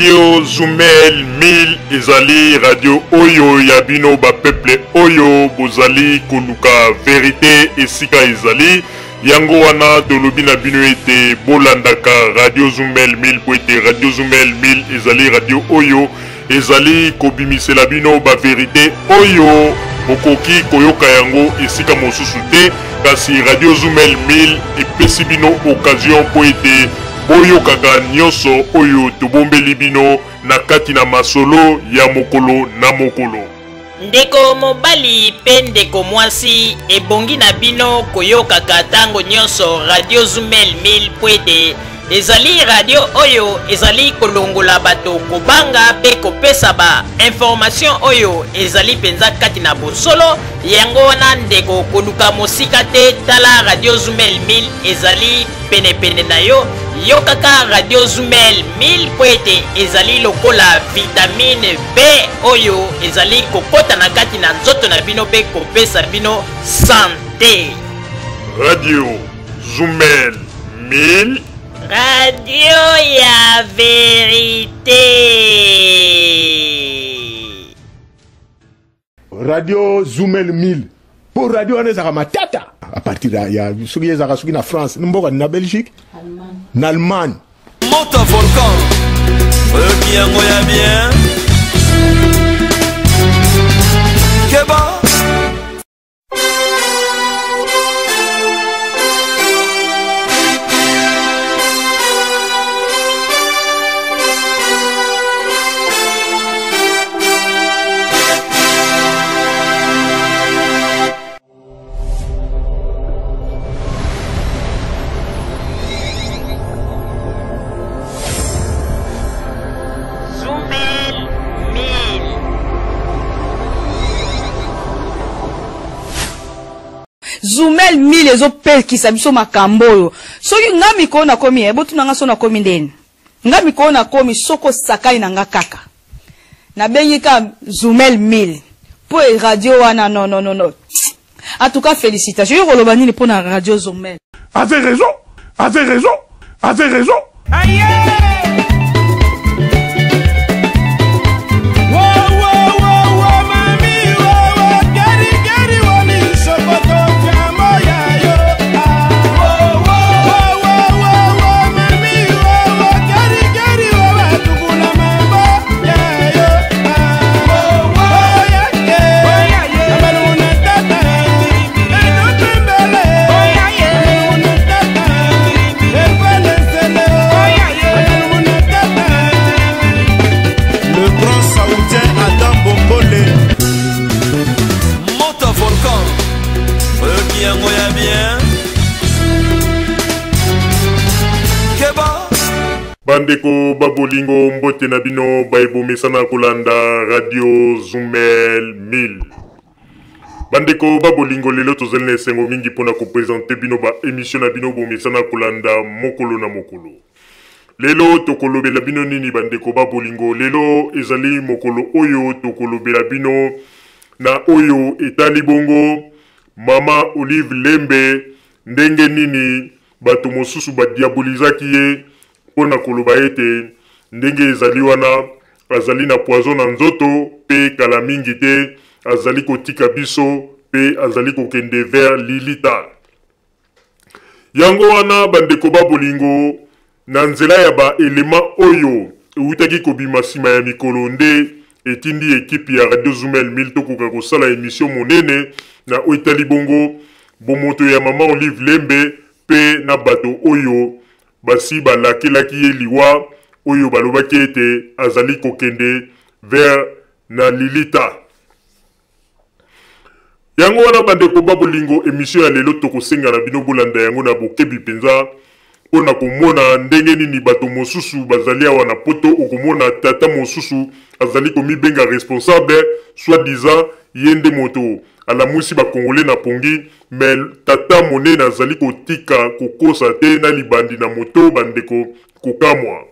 Radio Zumel 1000 ezali radio oyo ya bino ba peuple oyo bozali koluka verite esika ezali. Yango wana tolobi na bino ete bolandaka Radio Zumel 1000 po ete Radio Zumel 1000 ezali radio oyo ezali kobimisela bino ba verite oyo bokoki koyoka yango esika mosusu te, kasi Radio Zumel 1000 epesi bino occasion mpo ete boyokaka nyonso oyo tobombeli bino na kati na masolo ya mokolo na mokolo. Ndeko mobali pe ndeko mwasi, ebongi na bino koyokaka tango nyonso Radio Zumel 1000 mpo ete ezali radio oyo ezali kolongola bato kobanga pe kopesa ba information oyo ezali mpenza kati na bosolo. Yango wana ndeko, koluka mosika te, tala Radio Zumel 1000 ezali penepene na yo. Yokaka Radio Zumel 1000 mpo ete ezali lokola vitamine B oyo ezali kokota na kati na nzoto na bino mpe kopesa bino sante. Radio Zumel 1000, radio ya verite. Radio Zumel 1000 po radio wana ezalaka matata à partir ya soki ezalaka soki na France, mboka na Belgique, na Allemagne. Moto volcan oyoki yango ya bien keba. Zumel 1000 ezopekisa biso makambo oyo. Soki nga mikolo nakomi, botuna nga so nakomi ndeni. Nga mikolo nakomi soko osakani na nga kaka. Nabengi ka Zumel 1000. Po e radio wana non non non non. En tout cas félicitations. Yo koloba nini pona radio Zumel? Avait raison, avait raison, avait raison. Aïe! Bandeko babolingo, mbote na bino baebomesana kolanda Radio Zumel 1000. Bandeko babolingo, lelo tozali na esengo mingi mpona kopresente bino ba émission na bino bomesana kolanda mokolo na mokolo. Lelo tokolobela bino nini bandeko babolingo? Lelo ezali mokolo oyo tokolobela bino na oyo etali bongo Mama Olive Lembe, ndenge nini bato mosusu badiabolizaki ye mpo na koloba ete ndenge ezali wana azali na poison na nzoto pe kala mingi te azali kotika biso pe azali kokende vers lilita. Yango wana bandeko ba bolingo, na nzela ya ba elema oyo ewutaki kobima nsima ya mikolo nde etindi ekipe ya Radio Zumel 1000 tokoka kosala emission monene na oyo etali bongo bomoto ya Mama Olive Lembe pe na bato oyo basi balakelaki ye liwa oyo balobaki ete azali kokende vers na lilita. Yango wana bandeko ba bolingo, emission ya lelo tokosenga na bino bolanda yango na bokebi mpenza mpo na komona ndenge nini bato mosusu bazali awa na poto. Okomona tata mosusu azali komibenga responsable, soit disant ye nde moto alamusi ba Congolais na pongi, mais tata monene azali kotika kokosa te na libandi na moto. Bandeko, kokamwa.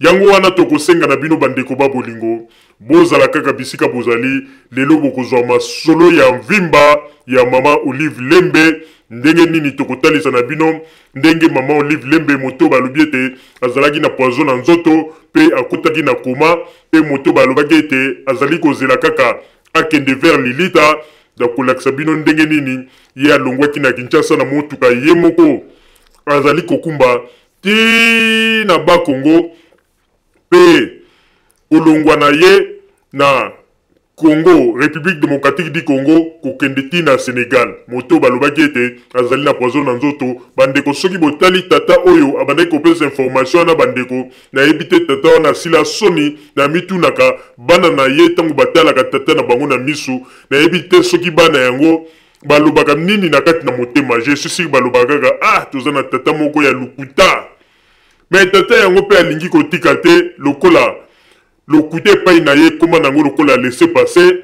Yango wana tokosenga na bino bandeko ba bolingo, bozala kaka bisika bozali, lelo bokozwa masolo ya mvimba ya mama Olive Lembe, Ndenge nini tokotalisa na bino ndenge mama Olive Lembe moto balobi ete azalaki na poison na nzoto mpe akotaki na koma, mpe moto balobaki ete azali kozela kaka akende vers lilita. Nakolakisa bino ndenge nini ye alongwaki na Kinshasa na motuka ye moko azali kokumba ti na Bas-Congo, mpe kolongwa na ye na Congo, Republique democratique du Congo, kokende ti na Senegal. Moto balobaki ete azali na poison na nzoto. Bandeko, soki botali tata oyo abandaki kopesa information wana, bandeko, nayebi te tata wana asila soni. Na mitunaka bana na ye ntango batalaka tata na bango na misu, nayebi te soki bana yango balobaka nini na kati na motema. Je suis sûr balobaka kaka, ah, toza na tata moko ya lokuta. Mais tata yango mpe alingi kotika te, lokola lokuta epai na ye ekoma nango lokola laisser passer,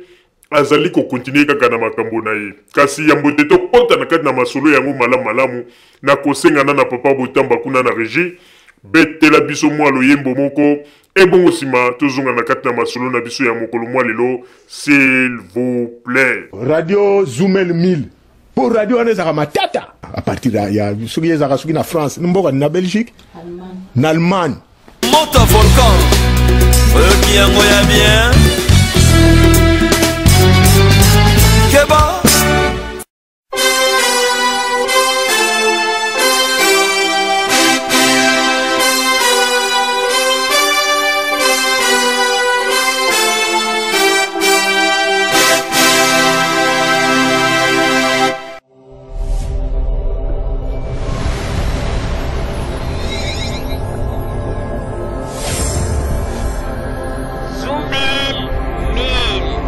azali kokontinue kaka na makambo na ye. Kasi yambo te tokɔta na kati na masolo yango malamu malamu, nakosengana na papa Botamba kuna na regie, betela biso mwa loyembo moko, ebongo nsima tozonga na kati na masolo na biso ya mokolo mwa lelo, s'il vous plaît. Radio Zumel 1000 mpo radio wana ezalaka matata à partir ya soki ezalaka soki na France, mboka na Belgique, na Allemagne. Moto volcan oyoki yango ya bien keba. Zumel 1000.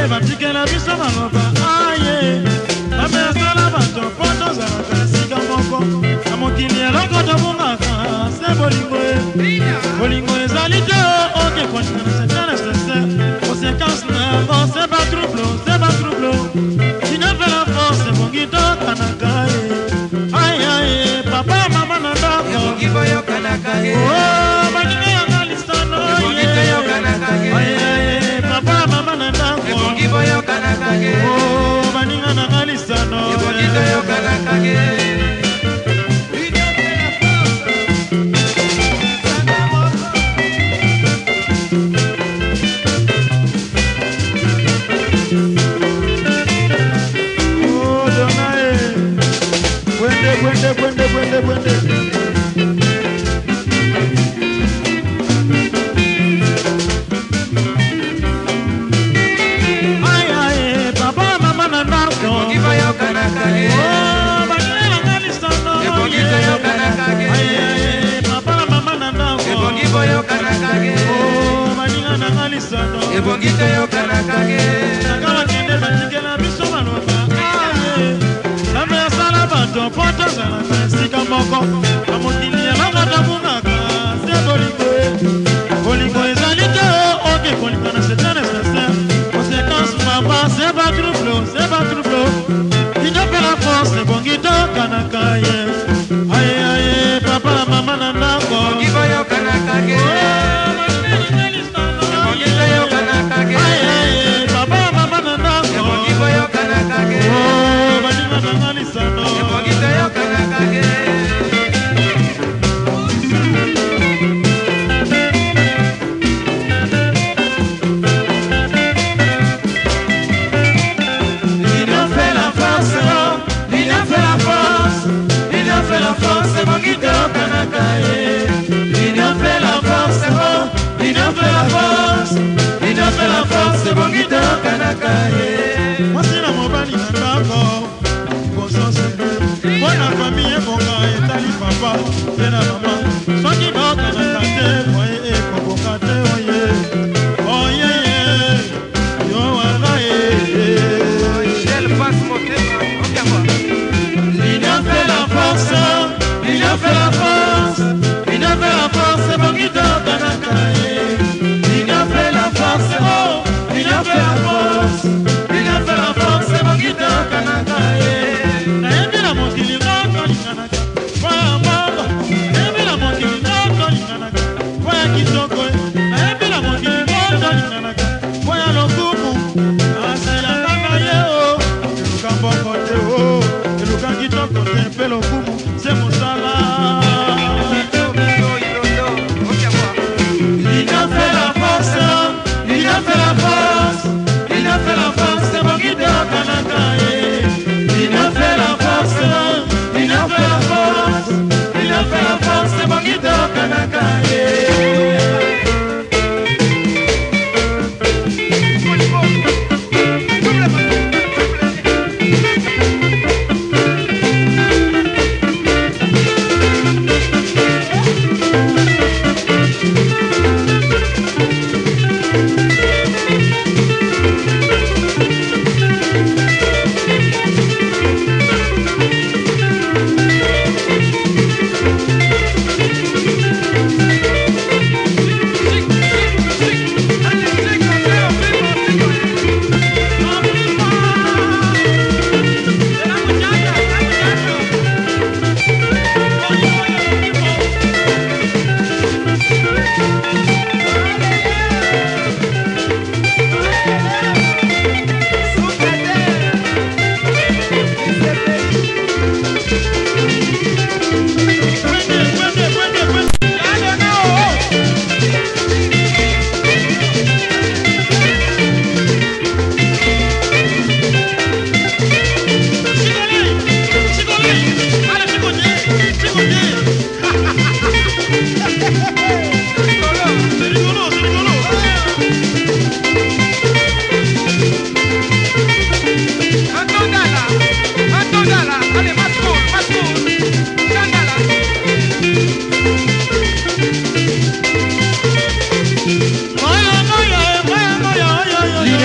Batikela biso maloba aye nzambe asala bato mpo tozalaka esika moko na mokili, eloko tobungaka se bolingo e bolingo ezali te oke kolinga c'est nécessaire, conséquence na yango se batrouble, se batrouble. Union fait la force, ebongi tokanaka ye aye papa mama na ndako baninga yanga lisano aye papa mama na ndako baninga nanga lisano. Oh, Donae. Bwende, bwende, bwende, bwende, bwende. Ai, ai, papa, mama na ndako. Oh, baninga nanga lisano. Ai, ai, papa na mama na ndako. Oh, baninga nanga lisano. Kaka bakende batikela biso maloba aye nzambe asala bato mpo tozalaka esika moko na mokili, eloko tobungaka se bolingo e bolingo ezali te oke kolinga na c'est nécessaire, conséquence mama se batrouble, se batrouble. Union fait la force, ebongi tokanaka ye aye aye papa na mama na ndako. Aye aye papa mama na ndako. Oh, baninga nanga lisano. L'union fait la force, l'union fait la force, l'union fait la force, ebongi toyokanaka ye. L'union fait la force, l'union fait la force, l'union fait la force, ebongi toyokanaka ye. Mwasi na mobali na ndako conscience mpo na famille ebonga etali.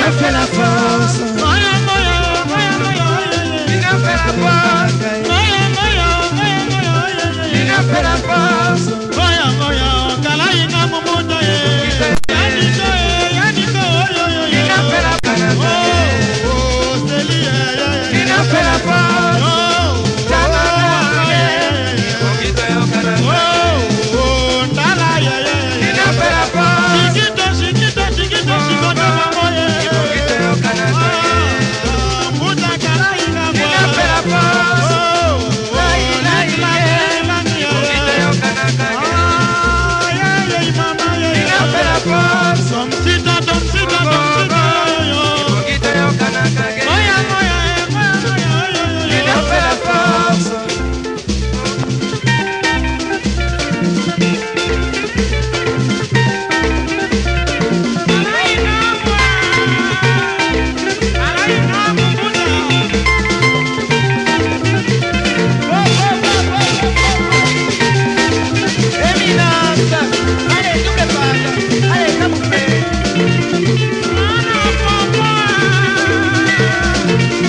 L'union fait la force. L'union fait la force. L'union fait la force. L'union fait la L'union fait la force. L'union fait la force. L'union fait la force. L'union fait la force. L'union fait la force. Éminence. Allez, double passe. Allez, camouflé.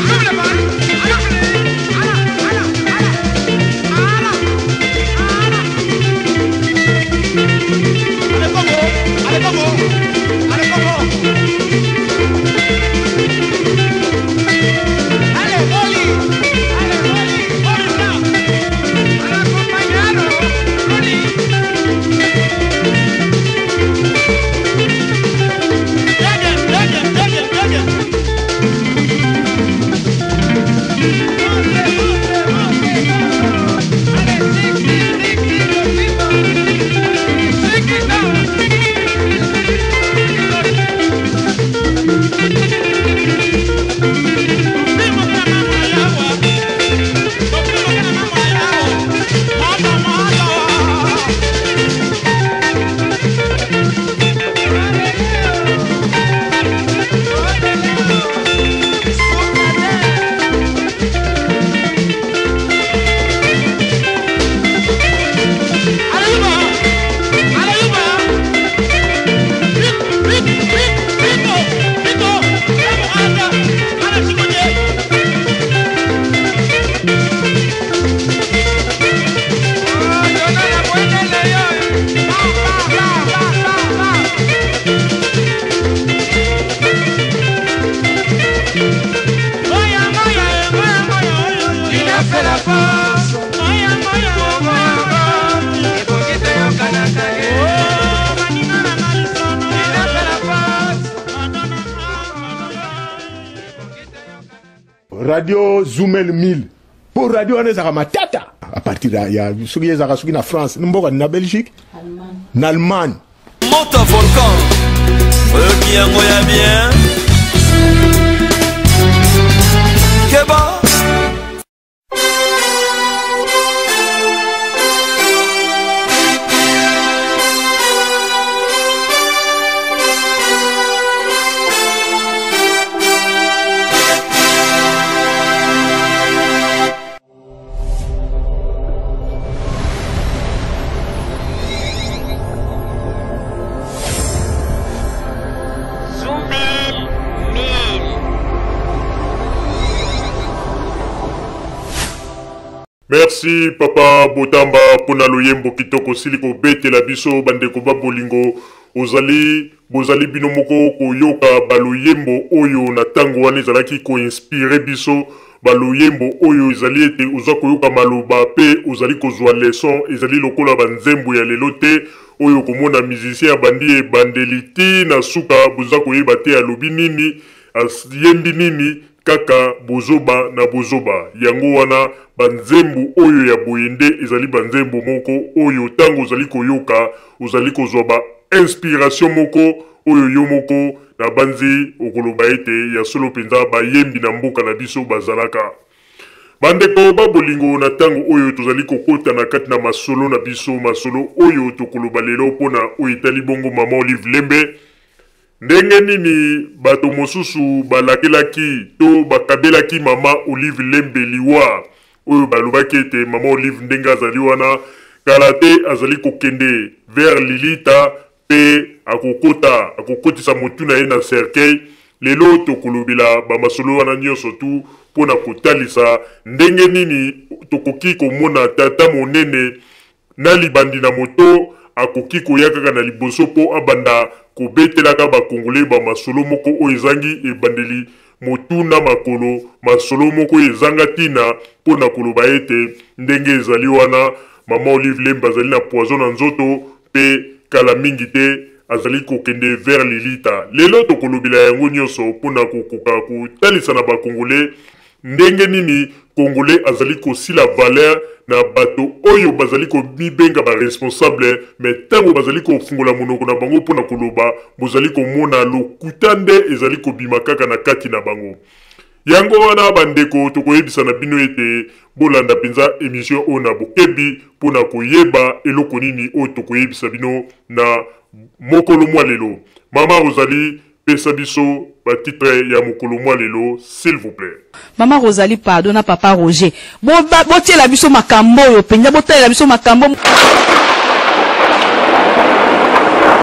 Double passe. Allez, Congo. Allez, Congo. Allez, Congo. Allez, Oli. Allez, Oli. Oli, Allez, Oli. L'union fait la force. L'union fait la force. Radio Zumel 1000 mpo radio wana ezalaka matata à partir ya soki ezalaka soki na France, mboka na Belgique, na Allemagne. Moto volcan oyoki yango ya bien keba. Zumel 1000. Merci papa Botamba mpona loyembo kitoko osili kobetela biso. Bandeko ba bolingo, ozali bozali bino moko koyoka baloyembo oyo na ntango wana ezalaki koinspirer biso. Baloyembo oyo ezali ete oza koyoka maloba mpe ozali kozwa leçon. Ezali lokola banzembo ya lelo te oyo komona musicien abandi ebandeli ti na suka, boza koyeba te alobi nini, ayembi nini, kaka bozoba na bozoba. Yango wana banzembo oyo ya boye nde ezali banzembo moko oyo ntango ozali koyoka, ozali kozwa ba inspiration moko oyo yo moko na banzi okoloba ete ya solo mpenza bayembi na mboka na biso bazalaka. Bandeko ba bolingo, na ntango oyo tozali kokota na kati na masolo na biso, masolo oyo tokoloba lelo mpona oyo etali bongo mama Olive Lembe. Ndenge nini bato mosusu balakelaki to bakabelaki mama Olive Lembe liwa, oyo balobaki ete mama Olive ndenge azali wana kala te azali kokende vers lilita mpe akokota akokotisa motu na ye na cercueil. Lelo tokolobela ba masolo wana nyonso tu mpo na kotalisa ndenge nini tokoki komona tata monene na libandi na moto akoki koya kaka na liboso mpo abanda kobetelaka ba Congolais ba masolo moko oyo ezangi ebandeli, motu na makolo, masolo moko oyo ezanga ntina mpo na koloba ete ndenge ezali wana mama Olive Lembe azali na poison na nzoto mpe kala mingi te azali kokende vers lilita. Lelo tokolobela yango nyonso mpo na kokoka kotalisa na ba Congolais ndenge nini Congolais azali kosila valeur na bato oyo bazali komibenga ba responsable, mais tango bazali kofungola monoko na bango mpo na koloba, bozali komona lokuta nde ezali kobima kaka na kati na bango. Yango wana bandeko, tokoyebisa na bino ete bolanda mpenza emission oyo na bokebi mpo na koyeba eloko nini oyo tokoyebisa bino na mokolo mwa lelo. Mama Rosalie, pesa biso ba titre ya mokolo mwa lelo s'il vous plait. Mama Rosalie pardon na papa Roger botiela biso makambo oyo mpenza, botalela biso makambo.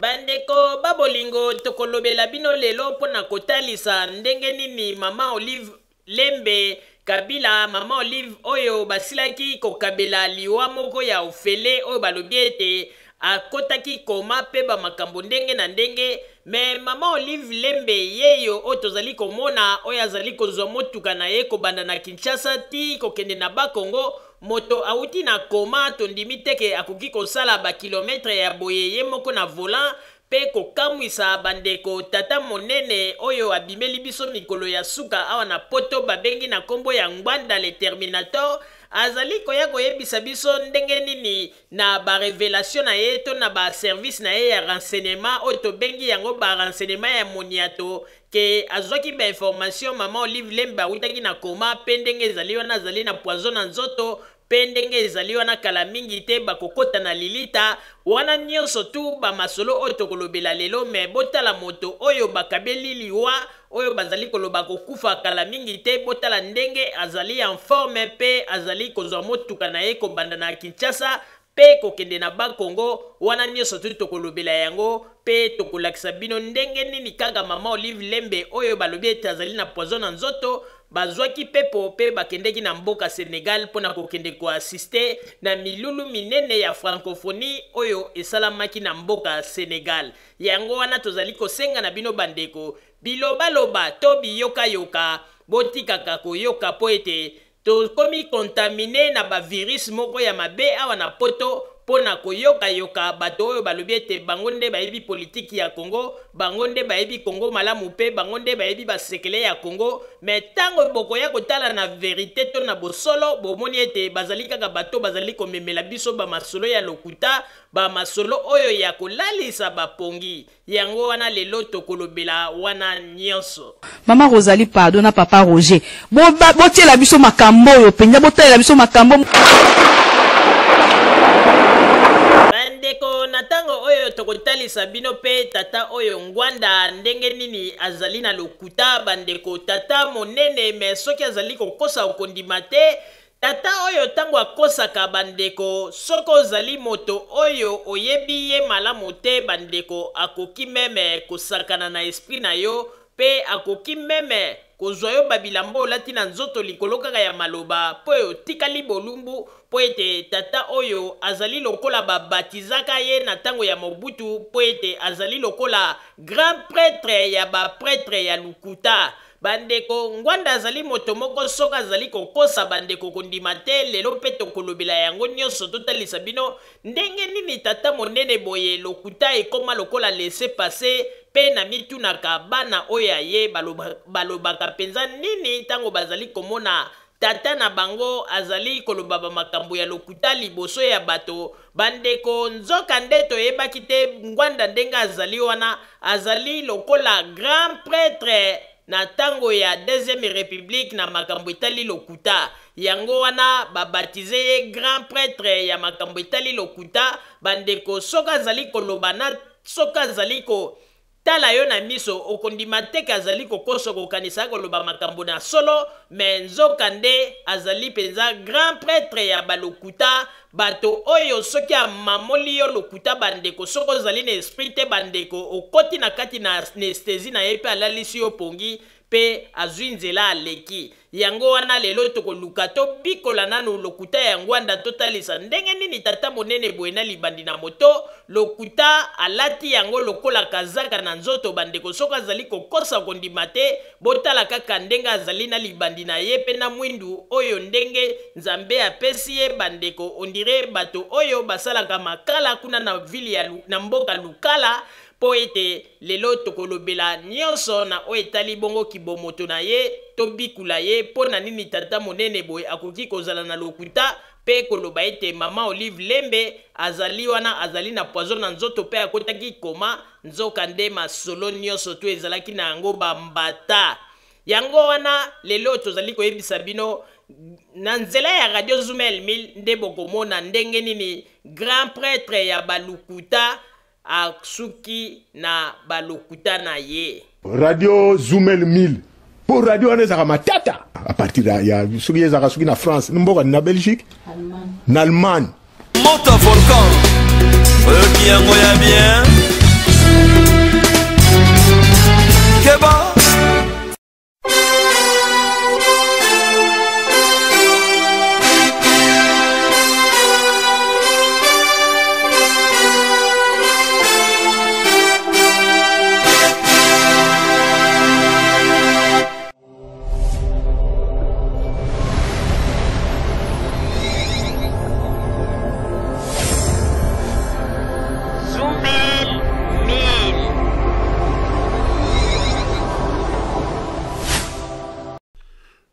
Bandeko ba bolingo, tokolobela bino lelo mpo na kotalisa ndenge nini mama Olive Lembe Kabila, mama Olive oyo basilaki kokabela liwa moko ya ofele oyo balobi ete akotaki koma pe ba makambo ndenge na ndenge, mais mama Olive Lembe yeyo oyo tozali komona oyo azali kozwa motuka na ye kobanda na Kinshasa ti kokende na Bas-Congo, moto awuti na koma, tondimi te ke akoki kosala ba kilometre ya boye ye moko na volant. Mpe kokamwisa bandeko, tata monene oyo abimeli biso mikolo ya suka awa na poto babengi na kombo ya Ngbanda le Terminator azali koya koyebisa biso ndenge nini na ba revelation na ye to na ba service na ye ya renseignement oyo tobengi yango ba renseignement ya moniato ke azwaki ba information mama Olive Lembe awutaki na koma mpe ndenge ezali wana azali na poison na nzoto Pe ndenge ezali wana kala mingi te bakokota na lilita wana nionso tu ba masolo oyo tokolobela lelo mais botala moto oyo bakabeli liwa oyo bazali koloba akokufa kala mingi te botala ndenge azali en forme pe azali kozwa motuka na ye kobanda na Kinshasa pe kokende na Bas Congo wana nionso tu tokolobela yango pe tokolakisa bino ndenge nini kaka mama Olive Lembe oyo balobi ete azali na poison na nzoto bazwaki pepo pe bakendeki na mboka Senegal mpo na kokende ko assister na milulu minene ya francophonie oyo esalamaki na mboka Senegal. Yango wana tozali kosenga na bino bandeko, bilobaloba to biyokayoka botikaka koyoka mpo ete Tokomi contamine na ba virus moko ya mabe awa na poto mpo na koyoka yoka bato oyo balobi ete bango nde bayebi politiki ya Congo, bango nde bayebi Congo malamu mpe bango nde bayebi ba sekele ya Congo, mais tango bokoya kotala na verite to na bosolo, bomoni ete bazali kaka bato bazali komemela biso ba masolo ya lokuta, ba masolo oyo ya kolalisa ba pongi. Yango wana lelo tokolobela wana nionso. Mama Rosalie pardon na papa Roger botiela biso makambo oyo penza, botalela biso makambo. Bandeko, na tango oyo tokotalisa bino pe tata oyo Ngwanda ndenge nini azali na lokuta. Bandeko, tata monene mais soki azali kokosa okondima te. Tata oyo tango akosaka ba ndeko soki ozali moto oyo oyebi ye malamu te ba ndeko akoki meme kosakana na esprit na yo pe akoki meme kozua yo ba bilamba olati na nzoto likolo kaka ya maloba po otikali bolumbu po ete tata oyo azali lokola ba batizaka ye na tango ya Mobutu po ete azali lokola grand pretre ya ba pretre ya lokuta. Ba ndeko, Ngwanda azali moto moko soki azali kokosa ba ndeko kondima te, lelo mpe tokolobela yango nionso totalisa bino ndenge nini tata monene boye lokuta ekoma lokola laisser passer mpe namitunaka bana oyo ya ye balobaka mpenza nini tango bazali komona Tata na bango azali koloba ba makambo ya lokuta liboso ya bato. Ba ndeko, nzoka nde toyebaki te Ngwanda ndenge azali wana, azali lokola grand pretre na tango ya deuxième republique na makambo etali lokuta. Yango wana ba baptiser ye grand pretre ya makambo etali lokuta. Ba ndeko, soki azali koloba na soki azali ko. tala yo na miso okondima te ke azali kokosa okokanisa akoloba makambo na solo me nzoka nde azali mpenza grand prêtre ya balokuta bato oyo soki amamoli yo lokuta bandeko soki ozali na esprit te bandeko okoti na kati na anesthésie na ye mpe alalisi yo pongi mpe azwi nzela aleki. Yango wana lelo tokoluka tobikola nanu lokuta ya Ngwanda totalisa ndenge nini tata monene boye na libandi na moto lokuta alati yango lokola kazaka na nzoto bandeko soki azali kokosa kondima te botala kaka ndenge azali na libandi na ye mpe na mwindu oyo ndenge Nzambe apesi ye bandeko ondire bato oyo basalaka makala kuna na ville ya na mboka Lukala mpo ete Lelo tokolobela nionso na oyo etali bongo kibomoto na ye, tobikula ye mpo na nini tata monene boye akoki kozala na lokuta mpe koloba ete mama Olive Lembe azali wana azali na poison na nzoto mpe akotaki koma, nzoka nde masolo nionso tu ezalaki na yango ba mbata. Yango wana lelo tozali koyebisa bino na nzela ya Radio Zumel 1000 nde bokomona ndenge nini grand pretre ya balukuta asuki na balokuta na ye. Radio Zumel 1000 po radio wana ezalaka matata à partir ya, ya soki ezalaka soki na France mboka na Belgique na Allemagne moto volcan oyoki yango ya bien keba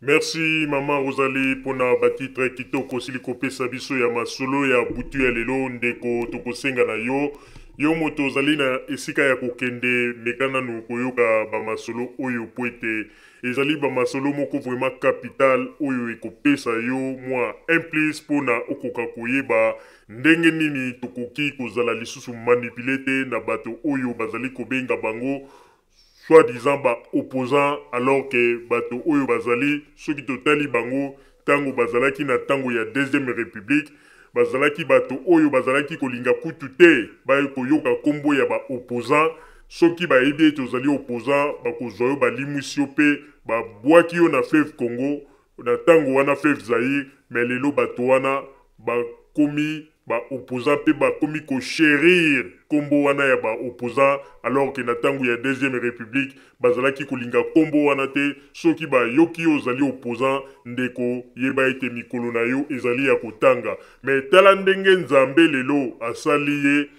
Merci maman Rosalie pona ba titre kitoko osili kopesa biso ya masolo ya butu ya lelo ndeko tokosenga na yo yo moto ozali na esika ya kokende meka nanu koyoka ba masolo oyo po ete Ezali ba masolo moko vraiment capital oyo ekopesa yo mwa un plus pona okoka koyeba ndenge nini tokoki kozala lisusu manipuler te na bato oyo bazali kobenga bango soit disant ba opposants alors que bato oyo bazali soki totali bango tango bazalaki na tango ya deuxième republique bazalaki bato oyo bazalaki kolinga kutu te ba koyoka kombo ya ba opposants soki bayebi ete ozali opposant bakozwa yo balimwisi yo mpe babwaki yo na fleuve Congo na tango wana fleuve Zaïre mais lelo bato wana bakomi ba opposants mpe bakomi ko cherir kombo wana ya ba opposants alors que na tango ya deuxième republique bazalaki kolinga kombo wana te soki bayoki yo ozali opposant ndeko yeba ete mikolo na yo ezali ya kotanga mais tala ndenge Nzambe lelo asali ye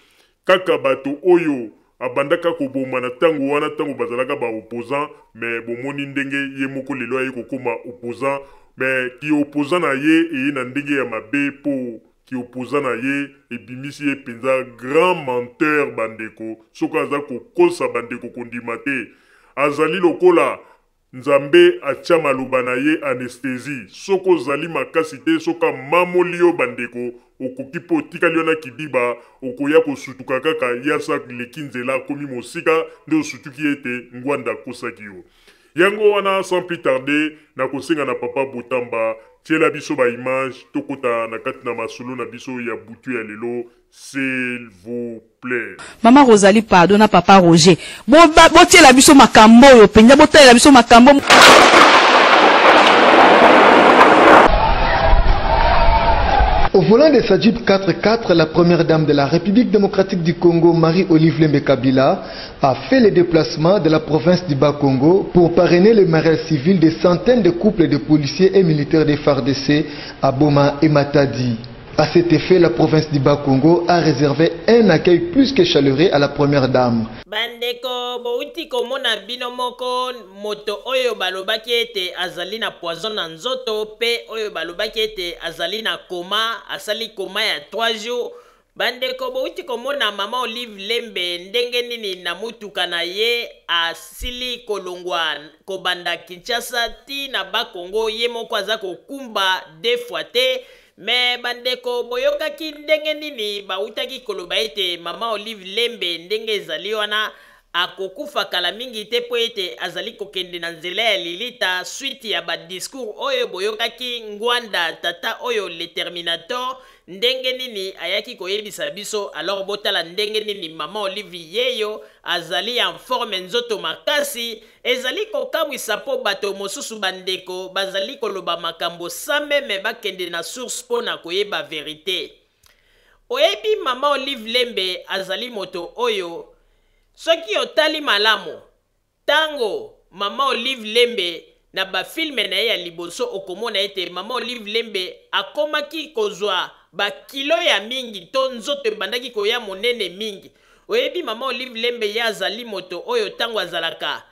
kaka bato oyo abandaka koboma na tango wana tango bazalaka ba opposant mais bomoni ndenge ye moko lelo aye kokoma opposant mais ki opposant na ye eye na ndenge ya mabe po ki opposant na ye ebimisi ye penza grand menteur bandeko soki aza kokosa bandeko kondima te azali lokola Nzambe atia maloba na ye anesthesie soki ozali makasi te soki amamoli yo bandeko okoki mpe otikali wana kidiba okoya kosutuka kaka ye asi aleki nzela akomi mosika nde osutuki ete Ngwanda akosaki yo yango wana sans plus tarder nakosenga na papa Botamba tiela biso ba image tokota na kati na masolo na biso ya butu ya lelo S'il vous plait. Maman Rosalie pardon na papa Roger bo botiela biso makambo oyo penza botalela biso makambo. Au volant de sa Jeep 4x4, la première dame de la République démocratique du Congo, Marie-Olive Lembe Kabila, a fait le déplacement de la province du Bas-Congo pour parrainer le mariage civil de centaines de couples de policiers et militaires des FARDC à Boma et Matadi. À cet effet, la province du Bas-Congo a réservé un accueil plus que chaleureux à la première dame. Bandeko bowuti komona bino moko moto oyo balobaki ete azali na poison na nzoto pe oyo balobaki ete azali na coma, asali coma ya 3 jours. Bandeko bowuti komona mama Olive Lembe ndenge nini na mutuka na ye asili kolongwa kobanda Kinshasa ti na Bas-Congo ye moko aza kokumba deux fois te. Mais bandeko boyokaki ndenge nini bawutaki koloba ete mama Olive Lembe ndenge ezali wana Akokufa kala mingi te mpo ete azali kokende na nzela ya lilita suite ya ba discours oyo boyokaki Ngwanda tata oyo le terminator ndenge nini ayaki koyebisa biso alors botala ndenge nini mama Olive yeyo azali en forme nzoto makasi ezali kokamwisa mpo bato mosusu bandeko bazali koloba makambo sans meme bakende na source mpo na koyeba verite. Oyebi mama Olive Lembe azali moto oyo soki otali malamu tango mama Olive Lembe na ba filme na ye ya liboso okomona ete mama Olive Lembe akomaki kozwa ba kilo ya mingi to nzoto ebandaki koya monene mingi. Oyebi mama Olive Lembe ye azali moto oyo tango azalaka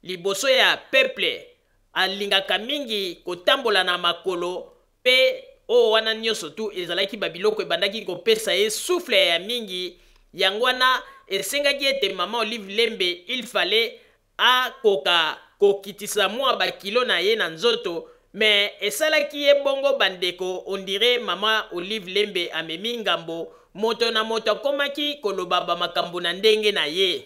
liboso ya peuple alingaka mingi kotambola na makolo Pe oyo wana nioso tout ezalaki ba biloko ebandaki kopesa ye souffle ya mingi, yango wana esengaki ete mama Olive Lembe il fallait akoka kokitisa mua ba kilos na ye na nzoto, mais esalaki ye bongo ba ndeko on dirait mama Olive Lembe amemi ngambo, moto na moto akomaki koloba ba makambo na ndenge na ye.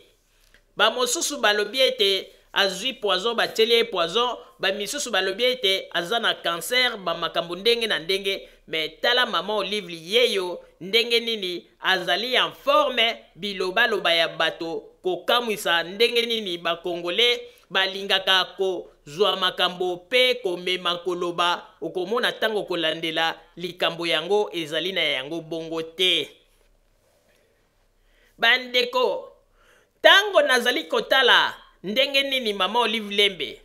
Ba mosusu balobi ete azui poison batieli ye poison, ba misusu balobi ete aza na cancer, ba makambo ndenge na ndenge, mais tala maman Olive yeyo ndenge nini azali en forme, bilobaloba ya bato kokamwisa ndenge nini ba congolais balingaka kozua makambo pe komema koloba, okomona tango okolandela likambo yango ezali na yango bongo te. Bandeko, tango nazali kotala ndenge nini mama Olive Lembe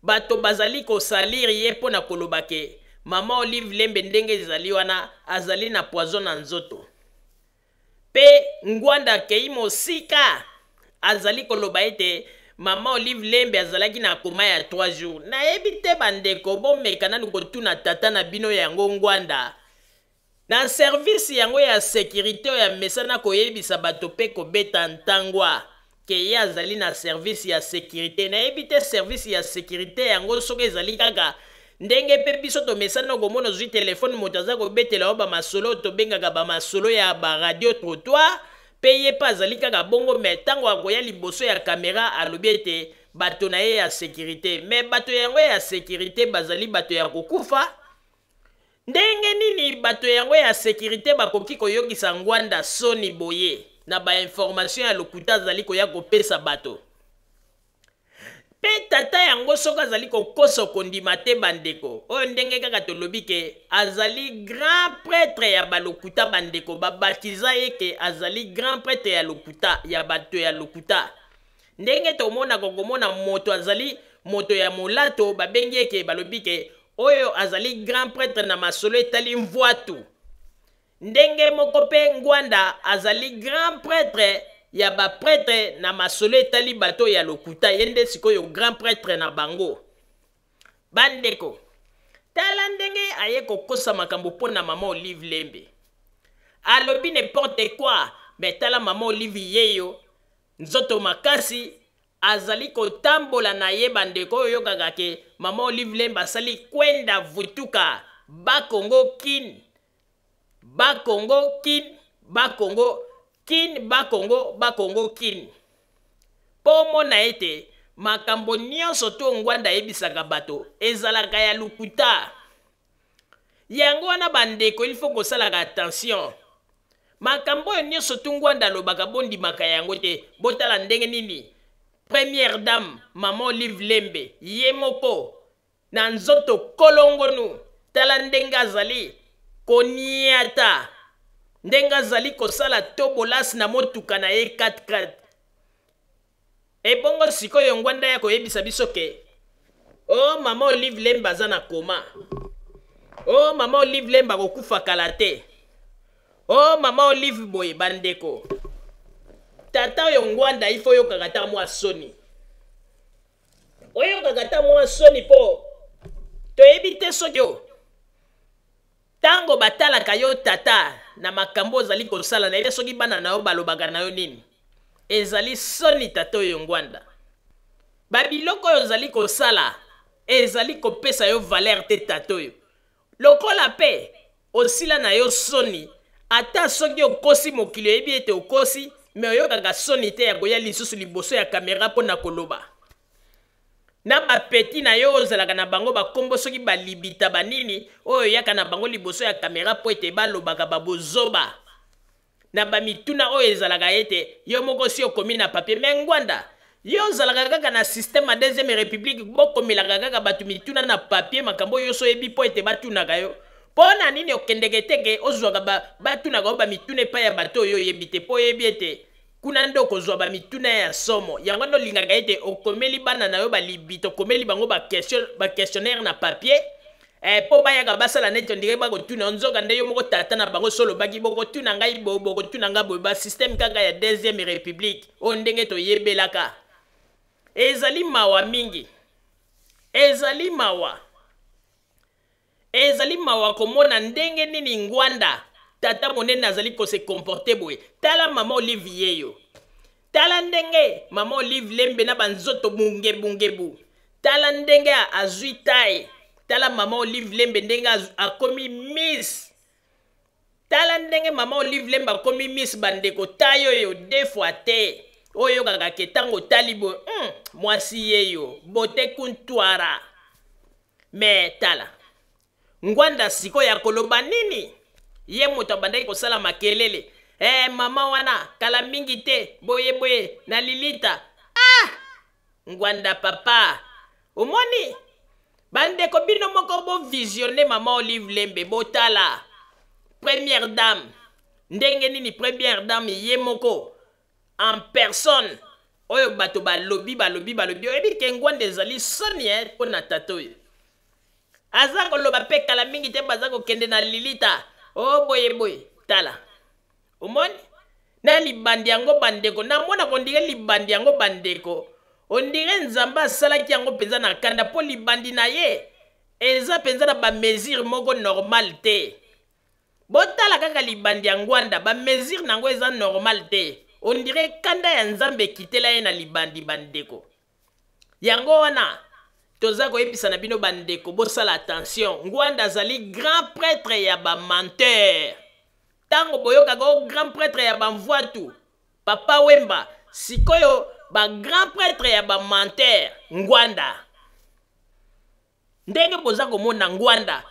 bato bazali ko salir ye mpo na koloba ke mama Olive Lembe ndenge ezali wana azali na poison na nzoto pe Ngwanda akei mosika azali koloba ete mama Olive Lembe azalaki na koma ya 3 jours. Nayebi te bandeko, bomeka nanu kotuna tata na bino yango Ngwanda Na service yango ya securite oyo amesana koyebisa bato pe kobeta ntangwa ke ye azali na service ya securite. Nayebi te service ya securite yango soki ezali kaka ndenge pe biso tomesana komona ozwi telefone moto aza kobetela yo ba masolo oyo tobengaka ba masolo ya ba radio trottoir pe ye pe azali kaka bongo mais tango akoya liboso ya camera alobi ete bato na ye ya securite mais bato yango ya securite bazali bato ya kokufa. Ndenge nini bato yango ya securite bakoki koyokisa Ngwanda soni boye na ba information ya lokuta azali koya kopesa bato? Pe tata yango soki azali kokosa okondima te bandeko. Oyo ndenge kaka tolobi ke azali grand pretre ya balokuta bandeko, babatiza ye ke azali grand pretre ya lokuta, ya bato ya lokuta. Ndenge tomonaka okomona moto azali moto ya molato babengi ye ke balobi ke oyo azali grand pretre na masolo etali mvuatu. Ndenge moko pe Ngwanda azali grand pretre ya ba pretre na masolo etali bato ya lokuta, ye nde sikoyo grand pretre na bango. Bandeko, tala ndenge aye kokosa makambo mpo na mama Olive Lembe. Alobi n'importe quoi, mais tala mama Olive yeyo nzoto makasi azali kotambola na ye bandeko oyo oyokaka ke mama Olive Lembe asali kwenda vutuka ba Congo kin ba Congo kin ba Congo kin ba Congo ba Congo kin mpo omona ete makambo nyonso to Ngwanda ayebisaka bato ezalaka ya lokuta. Yango wana bandeko il faut kosalaka attention. Makambo oyo nyonso tu Ngwanda alobaka bondimaka yango te. Botala ndenge nini première dame maman Olive Lembe ye moko na nzoto kolongonu tala ndenge azali koniata ndenge azali kosala tobolas na motuka na ye 4x4. Ebongo sikoyo Ngwanda ya koyebisa biso ke oh mama Olive Lembe aza na koma. Oh mama Olive Lembe akokufa kala te. Oh mama Olive boye bandeko. Tata oyo Ngwanda il faut oyokaka ata mwa soni. Oyokaka ata mwa soni po toyebi te soki yo Tango batalaka yo tata na makambo ozali kosala nayebi te soki bana na yo balobaka na yo nini. Ezali soni tata oyo Ngwanda. Ba biloko oyo ozali kosala ezali kopesa yo valeur te tata oyo. Lokola pe osila na yo soni ata soki okosi mokili oyebi ete okosi. Mais oyokaka soni te ya koya lisusu liboso ya kamera mpo na koloba na bapeti na yo ozalaka na bango bakombo soki balibita banini oyo oyaka na bango liboso ya kamera mpo ete balobaka babozoba na bamituna oyo ezalaka ete yo moko osi okomi na papier. Me Ngwanda, yo ozalaka kaka na système ya deuxième république, bokomelaka kaka bato mituna na papier, makambo oyo nyonso oyebi mpo ete batunaka yo. Mpo na nini okendeke te ke ozwaka ba, batunaka yo bamituna epai ya bato oyo oyebi te, mpo oyebi ete kuna nde okozwa bamituna ya somo? Yango nde olingaka ete okomeli bana na yo balibita, okomeli bango baquestionnaire na papier mpo bayaka basala neti ondire bakotuna yo, nzoka nde yo moko tata na bango so olobaki bokotuna ngai boye, bokotuna ngai boye. Basystème kaka ya deuxième république oyo ndenge toyebelaka. Ezali mawa mingi, ezali mawa, ezali mawa komona ndenge nini Ngwanda tata monene azali kose comporter boye. Tala mama Olive yeyo, tala ndenge mama Olive Lembe na banzoto bungebungebu, tala ndenge azwi taille, tala mama Olive Lembe ndenge akomi miss, tala ndenge mama Olive Lembe akomi miss. Bandeko, taille oyo deux fois te oyo oyokaka ke ntango otali boye, mwasi yeyo bote kuntwara. Me tala Ngwanda sikoyo akoloba nini? Ye moto abandaki kosala makelele, mama wana kala mingi te boye boye na lilita. Ah, Ngwanda papa, omoni bandeko, bino moko bovisionne mama Olive Lembe, botala première dame ndenge nini, première dame ye moko en personne oyo bato balobi balobi balobi. Oyebi ke Ngwanda ezali soni mpo na tata oyo aza koloba mpe kala mingi te baza kokende na lilita o boye boye. Tala, omoni na libandi yango bandeko, namona kondire libandi yango bandeko, ondire Nzambe asalaki yango mpenza na kanda, mpo libandi na ye eza mpenza na bamesure moko normal te. Botala kaka libandi ya Ngwanda, bamesure na yango eza normal te, ondire kanda ya Nzambe ekitela ye na libandi. Bandeko, yango wana toza koyebisa na bino bandeko, bosala attention. Ngwanda azali grand prêtre ya bamenteurs. Ntango boyokaka o grand prêtre ya bamvwatu Papa Wemba, sikoyo bagrand prêtre ya bamenteurs Ngwanda. Ndenge boza komona Ngwanda,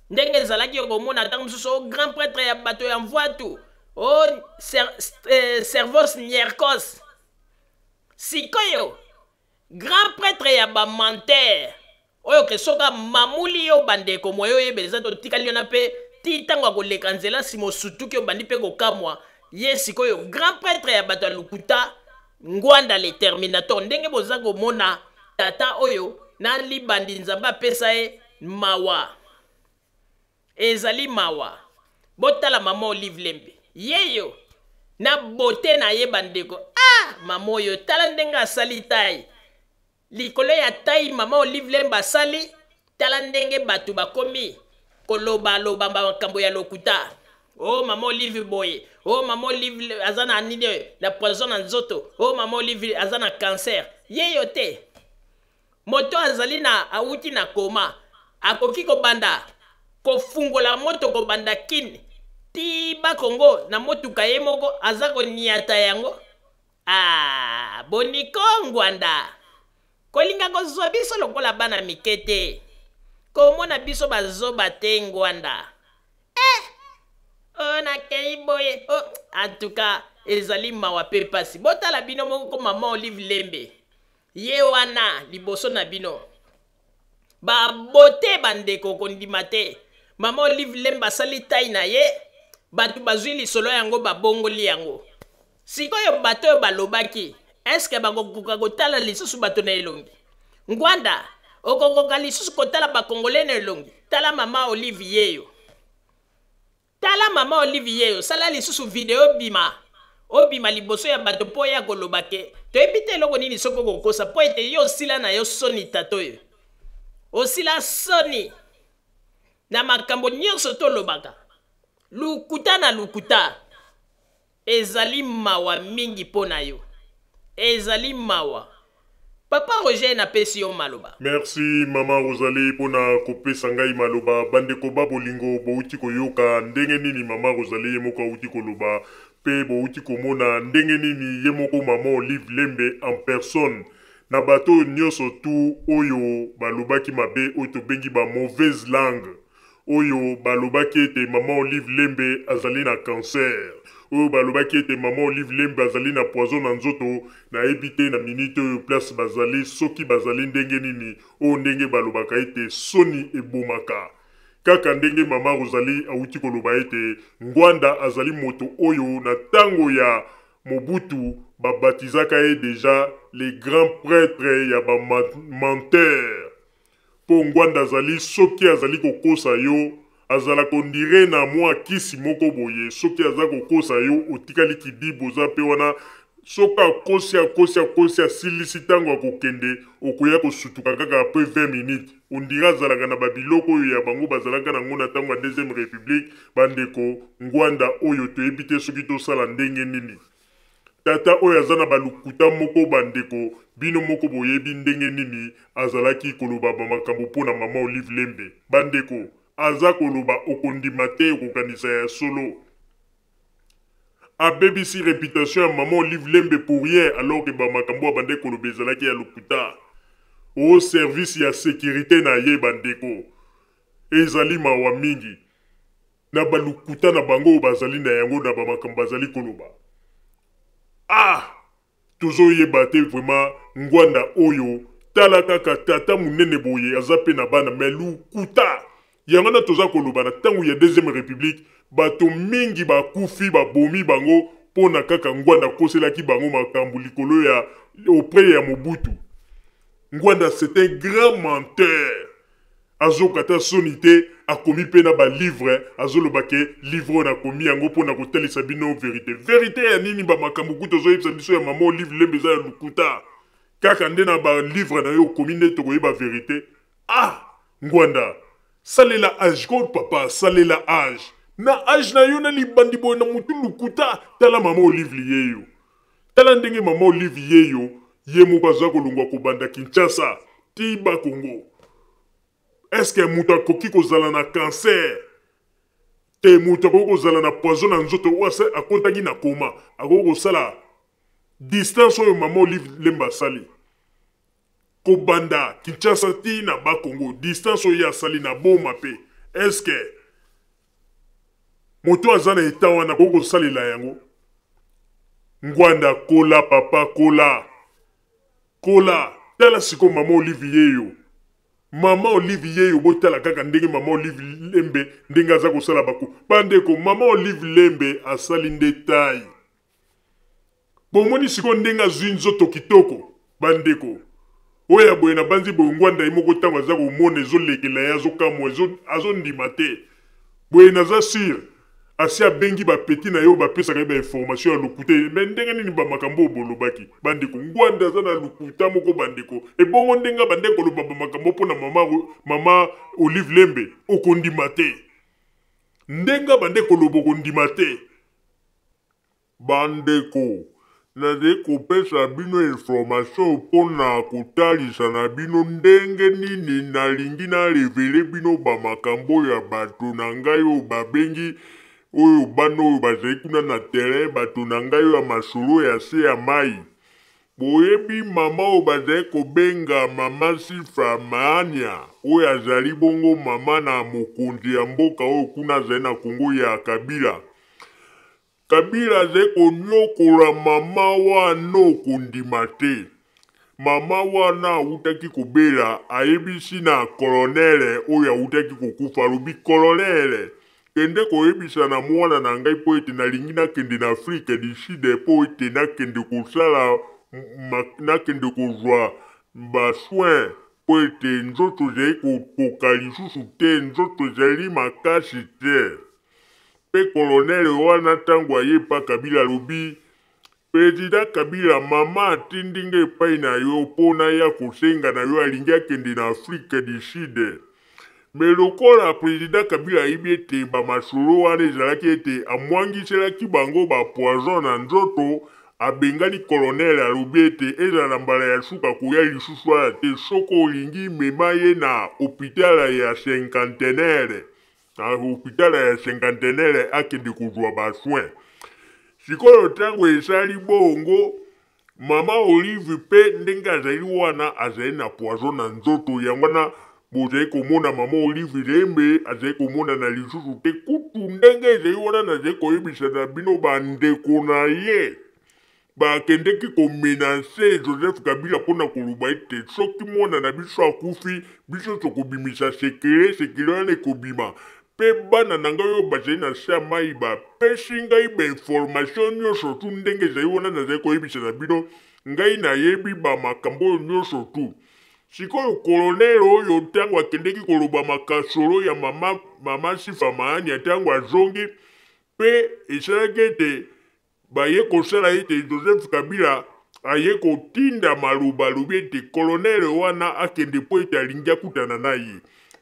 ndenge ezalaki okomona ntango mosusu o grand prêtre ya bato ya mvwatu o servos nierkos, sikoyo grand prêtre ya bamenteurs oyo ke soki amamuli yo bandeko, moye oyeba eza totikali wana mpe ti ntango akoleka nzela nsima osutuki obandi mpe kokamwa ye. Sikoyo grand prêtre ya bato ya lokuta, Ngwanda le terminator. Ndenge boza komona tata oyo na libandi Nzambe apesa ye, mawa, ezali mawa. Botala mama Olive Lembe yeyo na bote na ye bandeko. Ah, mama oyo, tala ndenge asali tai likolo ya tai. Mama Olive Lembe asali, tala ndenge bato bakomi kolobaloba makambo ya lokuta. O oh, mama Olive boye, o oh, mama Olive aza na nini, na poison na nzoto, o oh, mama Olive aza na cancer. Yeyo te, moto azali na awuti na koma, akoki kobanda kofungola moto kobanda Kini ti Bakongo na motuka ye moko aza koniata yango. Ah, boniko Ngwanda, kolinga kozwa biso lokola bana mike te, komona biso bazoba te Ngwanda. Oyo nakei boye, oh, en tout cas ezali mawa mpe pasi. Botala bino moko ko mama Olive Lembe ye wana liboso na bino, babote bandeko, kondima te. Mama Olive Lembe asali tai na ye, bato bazwi lisolo yango babongoli yango. Sikoyo bato oyo balobaki, eske bakokoka kotala lisusu bato na elongi? Ngwanda, okokoka lisusu kotala bakongole na elongi? Tala mama Olive yeyo, tala mama Olive yeyo. Sala lisusu video, bima, obima liboso ya bato mpo ya koloba ke toyebi te eloko nini. Soki okokosa mpo ete yo osila na yo soni, tata oyo osila soni na makambo nyonso tolobaka lukuta na lukuta. Ezali mawa mingi mpo na yo, ezali mawa. Papa Roger, napesi yo maloba. Merci mama Rosalie mpona kopesa ngai maloba. Bandeko ba bolingo, bouti koyoka ndenge nini mama Rosalie ye moko auti koloba. Mpe bowuti komona ndenge nini ye moko mama Olive Lembe en personne na bato oyo nionso tout oyo balobaki mabe oyo tobengi ba mauvaise langue oyo balobaki ete mama Olive Lembe azali na cancer oyo balobaki ete mama Olive Lembe azali na poison na nzoto nayebi te na minute oyo place bazali soki bazali ndenge nini oyo ndenge balobaka ete soni ebomaka Kaka ndenge mama Rosalie awuti koloba ete Ngwanda azali moto oyo na tango ya Mobutu ba baptizaka ye dejà le grand pretre ya ba menteurs. Po Ngwanda azali soki azali kokosa yo azalaka on dirait na mua kisi moko boye soki aza kokosa yo otikali kidibu oza pe wana Soki akosi akosi akosi asilisi tango akokende okoya kosutuka kaka après 20 minutes on dirait azalaka na ba biloko oyo ya bango bazalaka na ngo na tango ya deuxième republique ba ndeko Ngwanda oyo toyebi te soki tosala ndenge nini tata oyo aza na ba lokuta moko ba ndeko bino moko boyebi ndenge nini azalaki koloba ba makambo mpo na mama Olive Lembe ba ndeko aza koloba okondima te okokanisa ya solo. Abebisi reputation ya maman Olive Lembe pour rien alors que ba makambo abandaki koloba ezalaki ya lokuta. O service ya securite na ye ba ndeko. Ezali mawa mingi na ba lokuta na bango oyo bazali na yango na ba makambo bazali koloba. Ah! Tozo yeba te vraiment ngwanda oyo tala kaka tata munene boye aza pe na bana mais lokuta yango wana toza koloba na tango ya deuxième republique bato mingi bakufi babomi bango pona kaka ngwanda akoselaki bango makambo likolo ya auprès ya Mobutu ngwanda c'est un grand menteur Azoka ata soni te, akomi pe na ba livres, azoloba ke livre oyo nakomi yango pona kotalisa bino verite. Verite ya nini? Ba makambo kutu ozoyebisa biso ya mama Olive Lembe eza ya lokuta. Kaka nde na ba livres na yo okomi nde tokoyeba verite. Ah! Ngwanda, salela age ko papa, salela age. Na age na yo na libandi boye na mutu lokuta, tala mama Olive liyeyo. Tala ndenge mama Olive yeyo ye moko aza kolongwa kobanda Kinshasa ti ba Congo. Est-ce que moto akoki kozala na cancer? Te, moto akoki kozala na poison na nzoto oyo akotaki na coma, akoki kosala distance oyo mama Olive Lemba asali kobanda Kinshasa ti na ba Congo, distance oyo ye asali na Boma pe, est-ce que moto aza na etat wana akoki kosalela yango? Ngwanda kola papa kola kola, tala sikoyo mama Olive yeyo, mama Olive yeyo, botala kaka ndenge mama Olive Lembe ndenge aza kosala bako bandeko. Mama Olive Lembe asali nde taille, bomoni sikoyo ndenge azwi nzoto kitoko bandeko. Oyo ya boye nabanzi boye Ngwanda ye moko ntango aza komona ezolekela ye, azokamwa, azondima te boye. Naza sur asi abengi ba petit na ye oyo bapesaka ye ba information ya lokuta. Mais ndenge nini ba makambo oyo bolobaki bandeko? Ngwanda aza na lokuta moko bandeko. Ebongo ndenge abandaki koloba ba makambo mpo na mama, mama Olive Lembe, okondima te. Ndenge abandaki koloba okondima te. Bandeko, nazali kopesa bino information mpo na kotalisa na bino ndenge nini nalingi na revele bino ba makambo ya bato na ngai oyo babengi oyo bana oyo bazali kuna na terrain, bato na ngai oyo ya masolo ya se ya mayi. Boyebi mama oyo bazali kobenga mama Sifa Maania, oyo azali bongo mama na mokonzi ya mboka oyo kuna azali na Congo ya Kabila. Kabila azali konyokola mama wana okondima te. Mama wana awutaki kobela ayebisi na colonel oyo awutaki kokufa alobi colonel kende koyebisa na mwana na ngai mpo ete nalingi nakende na Afrique du Sud mpo ete nakende kosala nakende kozwa ba soins mpo ete nzoto ezali kokoka lisusu te nzoto ezali makasi te. Pe colonel wana tango aye epa Kabila alobi President Kabila mama atindi nga epai na yo po naya kosenga na yo alingi akende na Afrique du Sud. Mais lokola President Kabila ayebi ete ba masolo wana ezalaki ete amwangiselaki bango ba poison na nzoto, abengani colonel alobi ete ezala na mbala ya suka koya lisusu awa te soki olingi mema ye na hopital ya Cinquantenaire. Na hopital ya Cinquantenaire akende kozwa ba soins. Sikoyo ntango esali bongo, mama Olive mpe ndenge azali wana azali na poison na nzoto, yango wana bozali komona mama Olive Lembe azali komonana lisusu te. Kutu ndenge ezali wana nazali koyebisa na bino bandeko na ye bakendeki komenase Joseph Kabila mpo na koloba ete soki mwana na biso akufi, biso tokobimisa sekele, sekele wana ekobima. Mpe bana na ngai oyo bazali na nse ya mai bapesi ngai bainformation nyonso tu ndenge ezali wana nazali koyebisa na bino, ngai nayebi bamakambo oyo nyonso tu. Sikoyo kolonele oyo ntango akendeki koloba makasolo ya mama, mama Sifa Maania ntango azongi, mpe esalaki ete baye kosala ete Joseph Kabila aye kotinda maloba alobi ete colonel wana akende mpo ete alingi akutana na ye.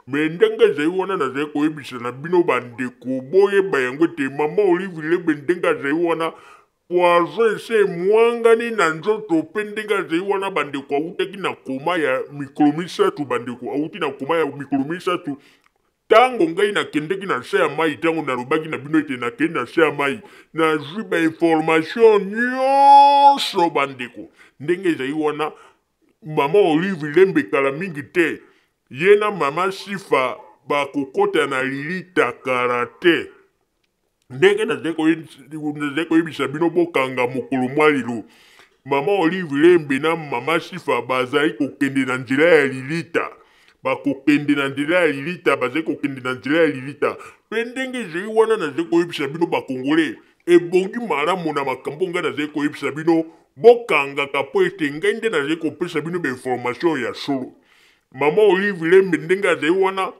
Me ndenge ezali wana nazali koyebisa na bino bandeko boyeba yango ete mama Olive Lembe ndenge azali wana poison ese emwangani na nzoto mpe ndenge azali wana bandeko awutaki na koma ya mikolo misato bandeko awuti na koma ya mikolo misato Ntango ngai nakendeki na nse ya mai, ntango nalobaki na bino ete nakei na nse ya mai, nazwi bainformation nyonso bandeko. Ndenge ezali wana, mama Olive Lembe kala mingi te, ye na mama Sifa bakokota na lilita kala te. Ndenge nazali koyebisa bino bokanga mokolo mwa lelo, mama Olive Lembe na mama Sifa bazali kokende na nzela ya lilita, bakokende na nzela ya lilita, bazali kokende na nzela ya lilita. Mpe ndenge ezali wana, nazali koyebisa bino bakongole, ebongi malamu na makambo ngai nazali koyebisa bino, bokangaka mpo ete ngai nde nazali kopesa bino bainformation ya solo. Mama Olive Lembe ndenge azali wana,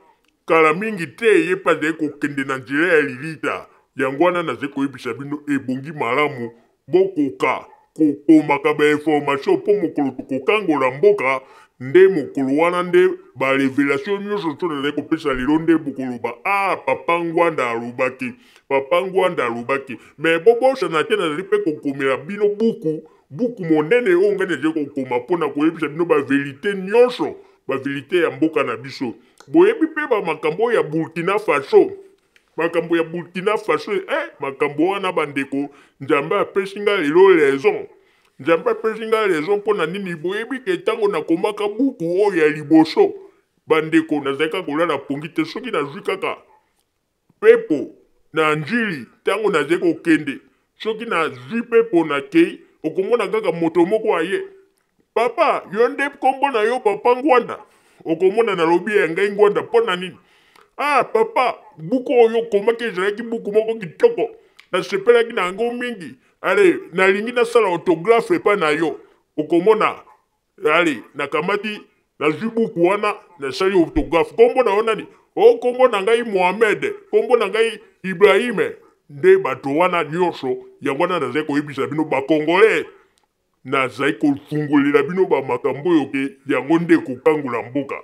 Kala mingi te ye mpe azali kokende na nzela ya lilita. Yango wana nazali koyebisa bino ebongi malamu bokoka kokomaka ba information mpo mokolo tokokangola mboka nde mokolo wana nde ba revelation nyonso to nazali kopesa lelo nde bokoloba ah papa Ngwanda alobaki, papa Ngwanda alobaki. Me bobosana te nazali mpe kokomela bino buku, buku monene oyo ngai nazali kokoma mpo na koyebisa bino ba verite nyonso, ba verite ya mboka na biso. Boyebi mpe ba makambo ya Burkina Faso, makambo ya Burkina Faso eh, makambo wana bandeko, Nzambe apesi nga lelo raison, Nzambe apesi nga raison mpo na nini? Boyebi ke ntango nakomaka buku oyo ya liboso bandeko, nazalaki kolala pongi te, soki nazwi kaka pepo na njili ntango nazali kokende, soki nazwi pepo nakei, okomona kaka moto moko aye, papa yo nde nkombo na yo papa Ngwanda? Okomona nalobi ya ngai Ngwanda mpo na nini? Ah papa, buku oyo okomaki ezalaki buku moko kitoko, nasepelaki na yango mingi, ale nalingi nasala autographe epai na yo. Okomona Ale, nakamati, nazwi buku wana, nasali autographe. Nkombo na yo nani? O, nkombo na ngai Mohamed, nkombo na ngai Ibrahim. Nde bato wana nyonso, yango wana nazali koyebisa bino bakongole, nazali kofungolela bino bamakambo oyo ke yango nde ekokangola mboka.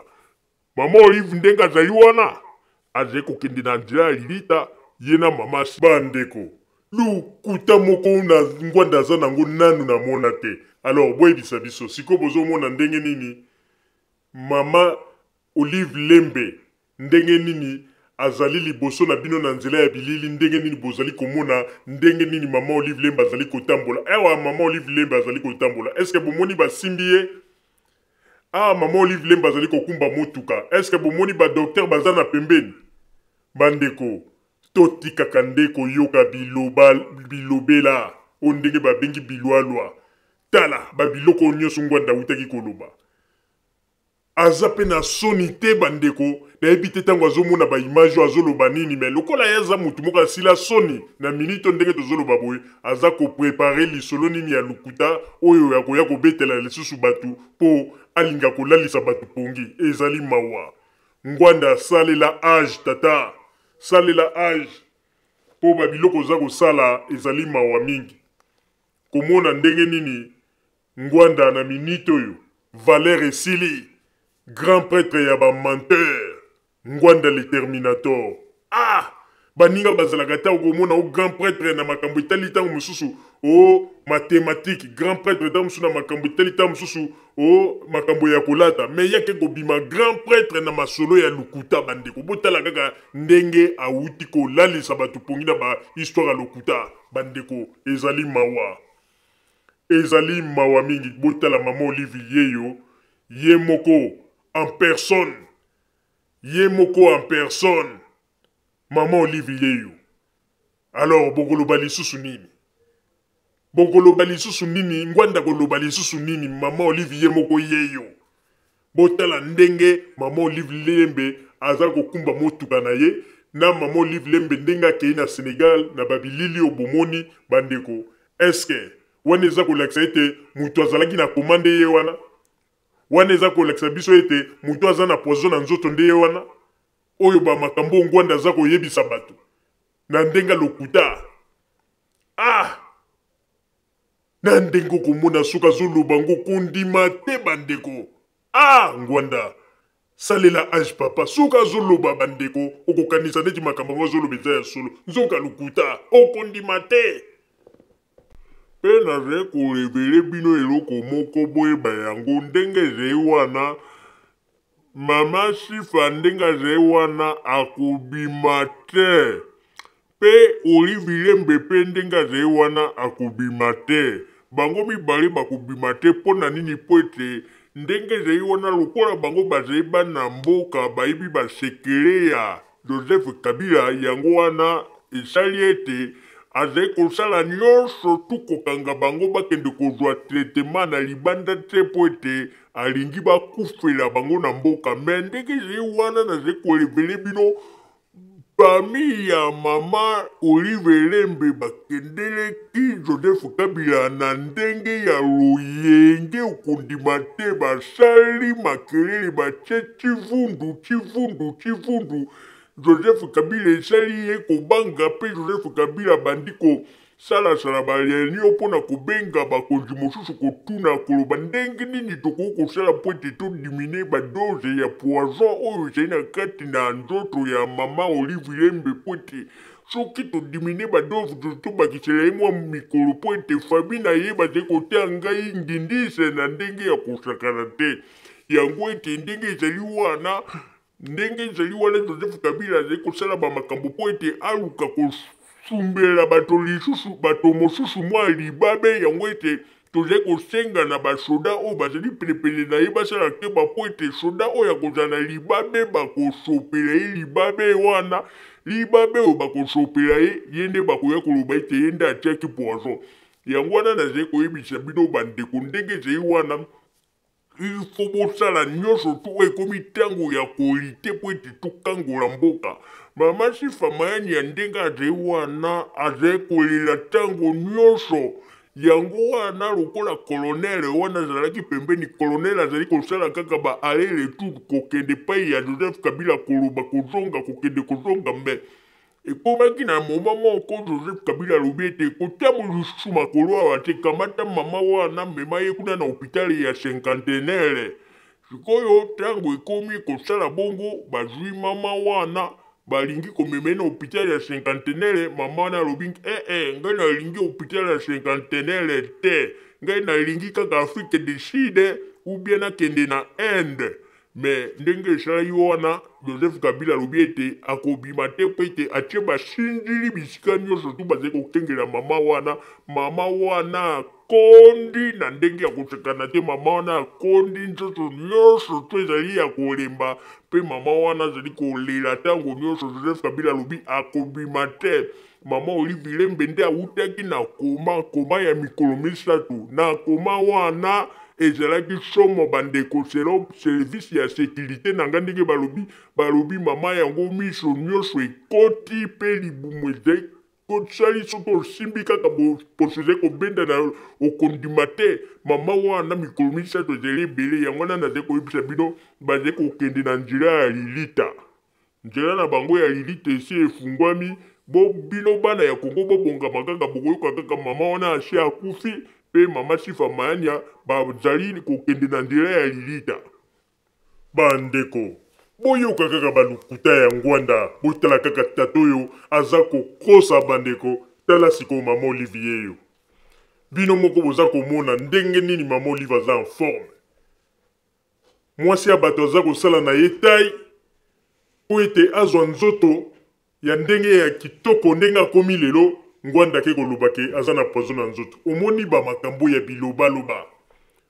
Mama Olive ndenge azali wana, azali kokende na nzela ya lilita, ye na mama. Bandeko, lokuta moko na Ngwanda aza nango nanu namona te. Alors boyebisa biso sikoyo bozomona ndenge nini mama Olive Lembe ndenge nini azali liboso na bino na nzela ya bilili, ndenge nini bozali komona ndenge nini mama Olive Lembe azali kotambola. Awa mama Olive Lembe azali kotambola, est-ce que bomoni basimbi ye? Ah, mama Olive Lembe azali kokumba motuka, est-ce que bomoni ba docteur baza na pembeni? Bandeko, totikaka nde koyoka biloba bilobela oyo ndenge babengi bilwalwa. Tala ba biloko oyo nyonso Ngwanda awutaki koloba. Aza pe na soni te bandeko, nayebi te ntango azomona ba image oyo azoloba nini, mais lokola ye aza motu moko asila soni na minute oyo ndenge tozoloba boye, aza ko preparer lisolo nini ya lokuta oyo ya koya kobetela lisusu bato mpo alinga kolalisa bato pongi. Ezali mawa. Ngwanda salela age tata, salela age mpo ba biloko oza kosala ezali mawa mingi. Komona ndenge nini Ngwanda na minute oyo valeur esili, grand pretre ya ba menteur Ngwanda le terminator. Ah! Baninga bazalaka ta okomona o grand pretre na makambo etali ntango mosusu o mathématique, grand pretre ntango mosusu na makambo etali ntango mosusu o makambo ya kolata, mais yake kobima grand pretre na masolo ya lokuta. Bandeko, botala kaka ndenge awuti kolalisa bato pongi na ba histoire ya lokuta. Bandeko, ezali mawa. Ezali mawa mingi. Botala mama Olive yeyo, ye moko en personne. Ye moko en personne. Mama Olive yeyo. Alors bokoloba lisusu nini? Bokoloba lisusu nini? Ngwanda koloba lisusu nini? Mama Olive ye moko yeyo. Botala ndenge mama Olive Lembe aza kokumba motuka na ye na mama Olive Lembe ndenge akei na Senegal na babilili oyo bomoni bandeko. Eske wana eza kolakisa ete moto azalaki na koma nde ye wana? Wana eza kolakisa biso ete moto aza na poison na nzoto nde ye wana? Oyo ba makambo oyo Ngwanda aza koyebisa bato na ndenge lokuta. Ah! Na ndenge okomona soki azoloba ngo kondima te bandeko. Ah Ngwanda, salela age papa. Soki azoloba bandeko okokanisa neti makambo yango azoloba eza ya solo, nzoka lokuta, okondima te. Mpe nazali korevele bino eloko moko, boyeba yango ndenge ezali wana. Mama Sifa ndenge azali wana akobima te. Pe Olive Lembe pe ndenge azali wana akobima te. Bango mibale bakobima te mpo na nini? Mpo ete ndenge ezali wana lokola bango bazali bana mboka bayebi basekele ya Joseph Kabila, yango wana esali ete azali kosala nyonso tu kokanga bango bakende kozwa traitement na libanda te mpo ete alingi bakufela bango na mboka. Me ndenge ezali wana nazali korevele bino famille ya mama Olive Lembe bakendeleki Joseph Kabila na ndenge ya loyenge okondima te, basali makelele, batie tshivundu tshivundu tshivundu. Joseph Kabila esali ye kobanga, mpe Joseph Kabila abandi kosalasala ba reunion mpo na kobenga bakonzi mosusu kotuna koloba ndenge nini tokoki kosala mpo ete todimine ba dose ya poison oyo ezali na kati na nzoto ya mama Olive Lembe, mpo ete soki todimine ba dose tobakisela ye mwa mikolo mpo ete famille na ye bazali kotia ngai ngindise na ndenge ya kosakana te. Yango ete ndenge ezali wana, ndenge ezali wana Joseph Kabila azali kosala ba makambo mpo ete aluka kosumbela bato lisusu bato mosusu mwa libabe. Yango ete tozali kosenga na basoda oyo bazali penepene na ye basala keba mpo ete soda oyo akozala na libabe bakosopela ye libabe wana, libabe oyo bakosopela ye, ye nde bakoya koloba ete ye nde atiaki poison. Yango wana nazali koyebisa bino bandeko ndenge ezali wana, il faut bosala nyonso tu oyo ekomi ntango ya kolite mpo ete tokangola mboka. Mama Sifa Mayani ya ndenge azali wana azali kolela ntango nyonso. Yango wana lokola colonel wana azalaki pembeni, colonel azali kosala kaka ba aller retour kokende epai ya Joseph Kabila koloba kozonga kokende kozonga, mais ekomaki na moma moko Joseph Kabila alobi ete kotia lisusu makolo awa te, kamata mama wana mema ye kuna na hôpital ya cinquantenaire. Sikoyo ntango ekomi kosala bongo, bazwi mama wana balingi komema ye na hôpital ya cinquantenaire. Mama wana alobi eh, eh, ngai nalingi hôpital ya cinquantenaire te, ngai nalingi kaka Afrique du Sud ou bien nakende na Inde. Me ndenge esalaki wana, Joseph Kabila alobi ete akobima te mpo ete atie basinzili bisika nyonso tu bazali kokengela mama wana. Mama wana akondi na ndenge ya kosekana te, mama wana akondi nzoto nyonso to ezali ya kolemba, mpe mama wana azali kolela ntango nyonso. Joseph Kabila alobi akobima te. Mama Olive Lembe nde awutaki na koma, koma ya mikolo misato. Na koma wana ezalaki somo bandeko, selon service ya securite na nga ndenge balobi, balobi mama yango miso nyonso ekoti mpe libumu ezali kosali, soki osimbi kaka poso ezali kobenda na okondima te. Mama wana mikolo misato ezali ebele. Yango wana nazali koyebisa bino bazali kokende na nzela ya lilita. Nzela na bango ya lilita esi efungwami, bo bino bana ya Congo bobongama kaka, bokoyoka kaka mama wana asi akufi pe mama Sifa Mayania bazali kokende na nzela ya lilita. Ba ndeko boyoka kaka ba lokuta ya Ngwanda, botala kaka tata oyo aza kokosa bandeko. Tala sikoyo mama Olive yeyo, bino moko boza komona ndenge nini mama Olive aza en forme. Mwasi ya bato aza kosala na ye taille mpo ete azwa nzoto ya ndenge ya kitoko ndenge akomi lelo. Ngwanda ake koloba ke aza na poison na nzoto. Omoni ba makambo ya bilobaloba,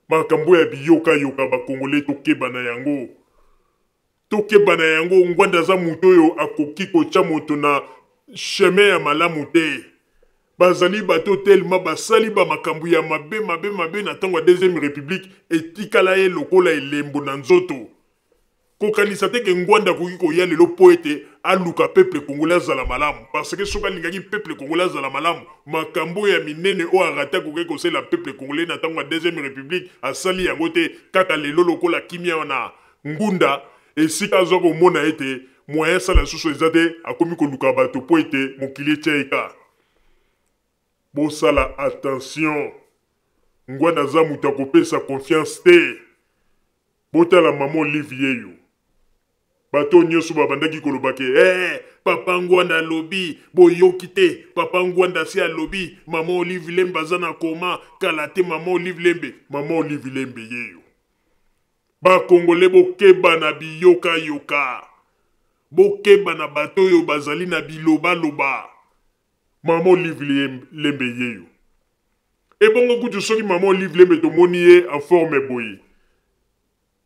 makambo ya biyokayoka, ba Congolais tokeba na yango. Tokeba na yango, Ngwanda aza moto oyo akoki kotya moto na chemin ya malamu te. Bazali bato tellement basali ba makambo ya mabe mabe mabe na ntango ya deuxième republique, etikala ye lokola elembo na nzoto. Kokanisa te ke Ngwanda akoki koya lelo mpo ete aluka peuple congolais azala malamu, parce que soki alingaki peuple congolais azala malamu, makambo ya minene oyo arate akokaki kosalela peuple congolais na ntango ya deuxième republique asali yango te. Kaka lelo lokola kimia wana ngunda esika azwa komona ete moyen asala lisusu eza te, akomi koluka bato mpo ete mokili etia ye ka. Bosala attention, Ngwanda aza moto akopesa confiance te. Botala mama Olive yeyo. Bato oyo nyonso babandaki koloba ke eh, papa Ngwanda alobi, boyoki te, papa Ngwanda asi alobi, mama Olive Lembe aza na koma, kala te mama Olive Lembe, mama Olive Lembe yeyo. Ba Congolais bokeba na biyoka-yoka. Bokeba na bato oyo bazali na biloba-loba. Mama Olive Lembe yeyo. Ebongo kutu soki mama Olive Lembe tomoni ye en forme boye,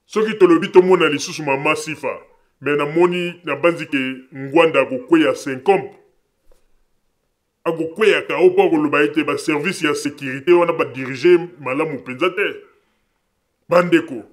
soki tolobi tomona lisusu mama Sifa, mais namoni nabanzi ke Ngwanda akokweya syncompe, akokweya kao mpo akoloba ete ba service ya securite wana ba dirige malamu mpenza te. Bandeko,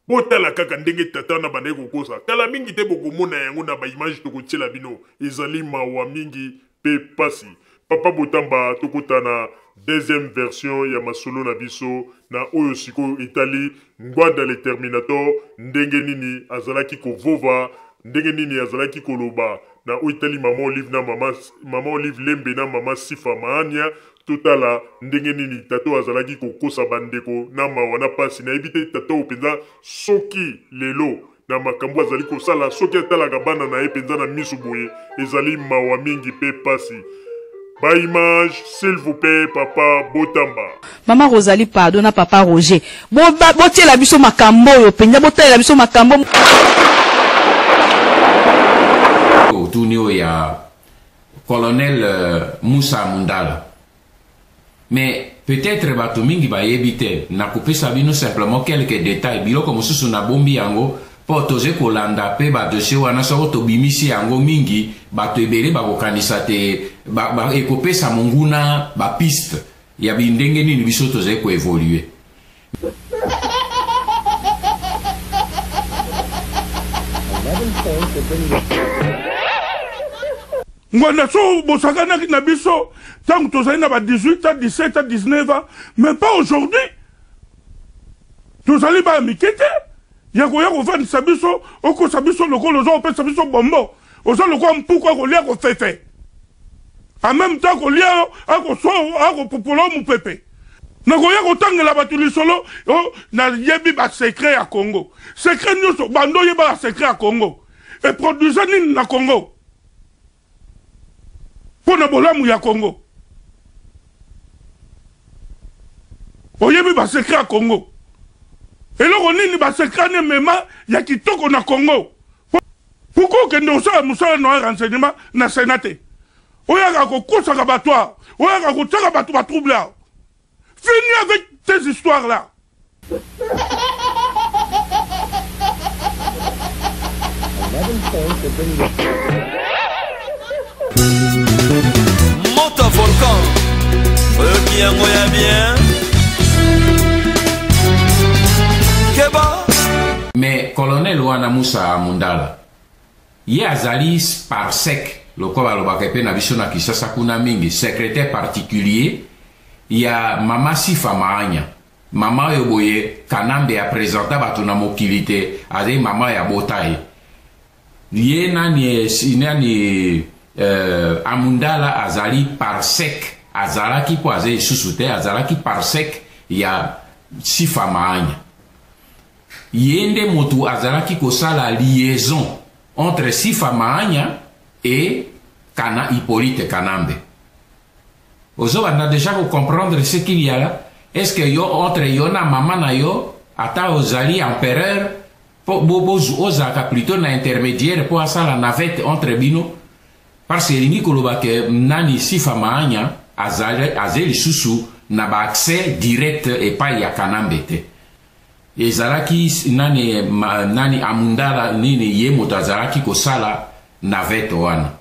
botala kaka ndenge tata wana abandaki kokosa. Kala mingi te bokomona yango na ba image tokotiela bino. Ezali mawa mingi pe pasi. Papa Botamba, tokota na deuxième version ya masolo na biso na oyo sikoyo etali Ngbanda le Terminator, ndenge nini azalaki kovova, ndenge nini azalaki koloba na oyo etali mama Olive na mama, mama Olive Lembe na mama Sifa Maania. Totala ndenge nini tata oyo azalaki kokosa bandeko na mawa na pasi. Nayebi te tata oyo mpenza soki lelo na makambo azali kosala, soki atalaka bana na ye mpenza na miso boye, ezali mawa mingi mpe pasi. Ba image s'il vous plaît papa Botamba. Mama Rosalie pardon na papa Roger botiela biso makambo oyo mpenza, botalela biso makambo. Otuni oyo ya Colonel euh, Moussa Mundala. Mais peut-être bato mingi bayebi te, nakopesa bino simplement quelques détails, biloko mosusu nabombi yango mpo toze kolanda mpe badossier wana, soko tobimisi yango mingi bato ebele bakokanisa te ba, ba, ekopesa monguna bapiste ya bindenge nini biso tozali koevolue. Ngwanda so bosakanaki na biso ntango tozali na ba 18 ans, 17 ans, 19 ans, mais pas aujourd'hui. Tozali bana mike te ya koya kofandisa biso, okosa biso lokola oza kopesa biso bombo, oza lokola mpuku akolia kofefe. En même temps akolia yo, akoswa yo, akopupola yo mopepe. Nakoya kotangela bato lisolo, oh, nayebi ba secret ya Congo. Secret nyonso, banda oyeba ba secret ya Congo. E produisa nini na Congo? Mpo na bolamu ya Congo. Oyebi ba secret ya Congo? Eloko nini ba secret wana emema ya kitoko na Congo? Pourquoi okende kosala mosala na yo ya renseignement na Senat te? Oyaka kokosaka bato awa, oyaka kotiaka bato ba trouble awa. Fini avec tes histoires là. Moto volcan oyoki yango ya bien keba. Mais colonel wana Musa Mundala ye azali parsec lokola balobaka epe na biso na Kisasa kuna mingi, secrétaire particulier ya mama Sifa Maanya, mama oyo boye Kanambe a presenta bato na mokili te azali mama ya bota ye. Ye nani, nani Amundala azali parsec, azalaki mpo azali lisusu te, azalaki parsec ya Sifa Maanya. Ye nde motu azalaki kosala liaison entre Sifa Maanya et Kana Hippolyte Kanambe. Ozo banda dejà ko comprendre ce qu'il y a là? Est-ce que yo entre yo na mama na yo ata ozali empereur po bo, bo, ozalaka plutôt na intermédiaire po asala navette entre bino? Parce que elingi koloba ke nani Sifa Maanya azali aze lisusu na ba accès direct epai ya Kanambe te. Ezalaki nani ma, nani Amundala nini ye moto azalaki kosala navette wana.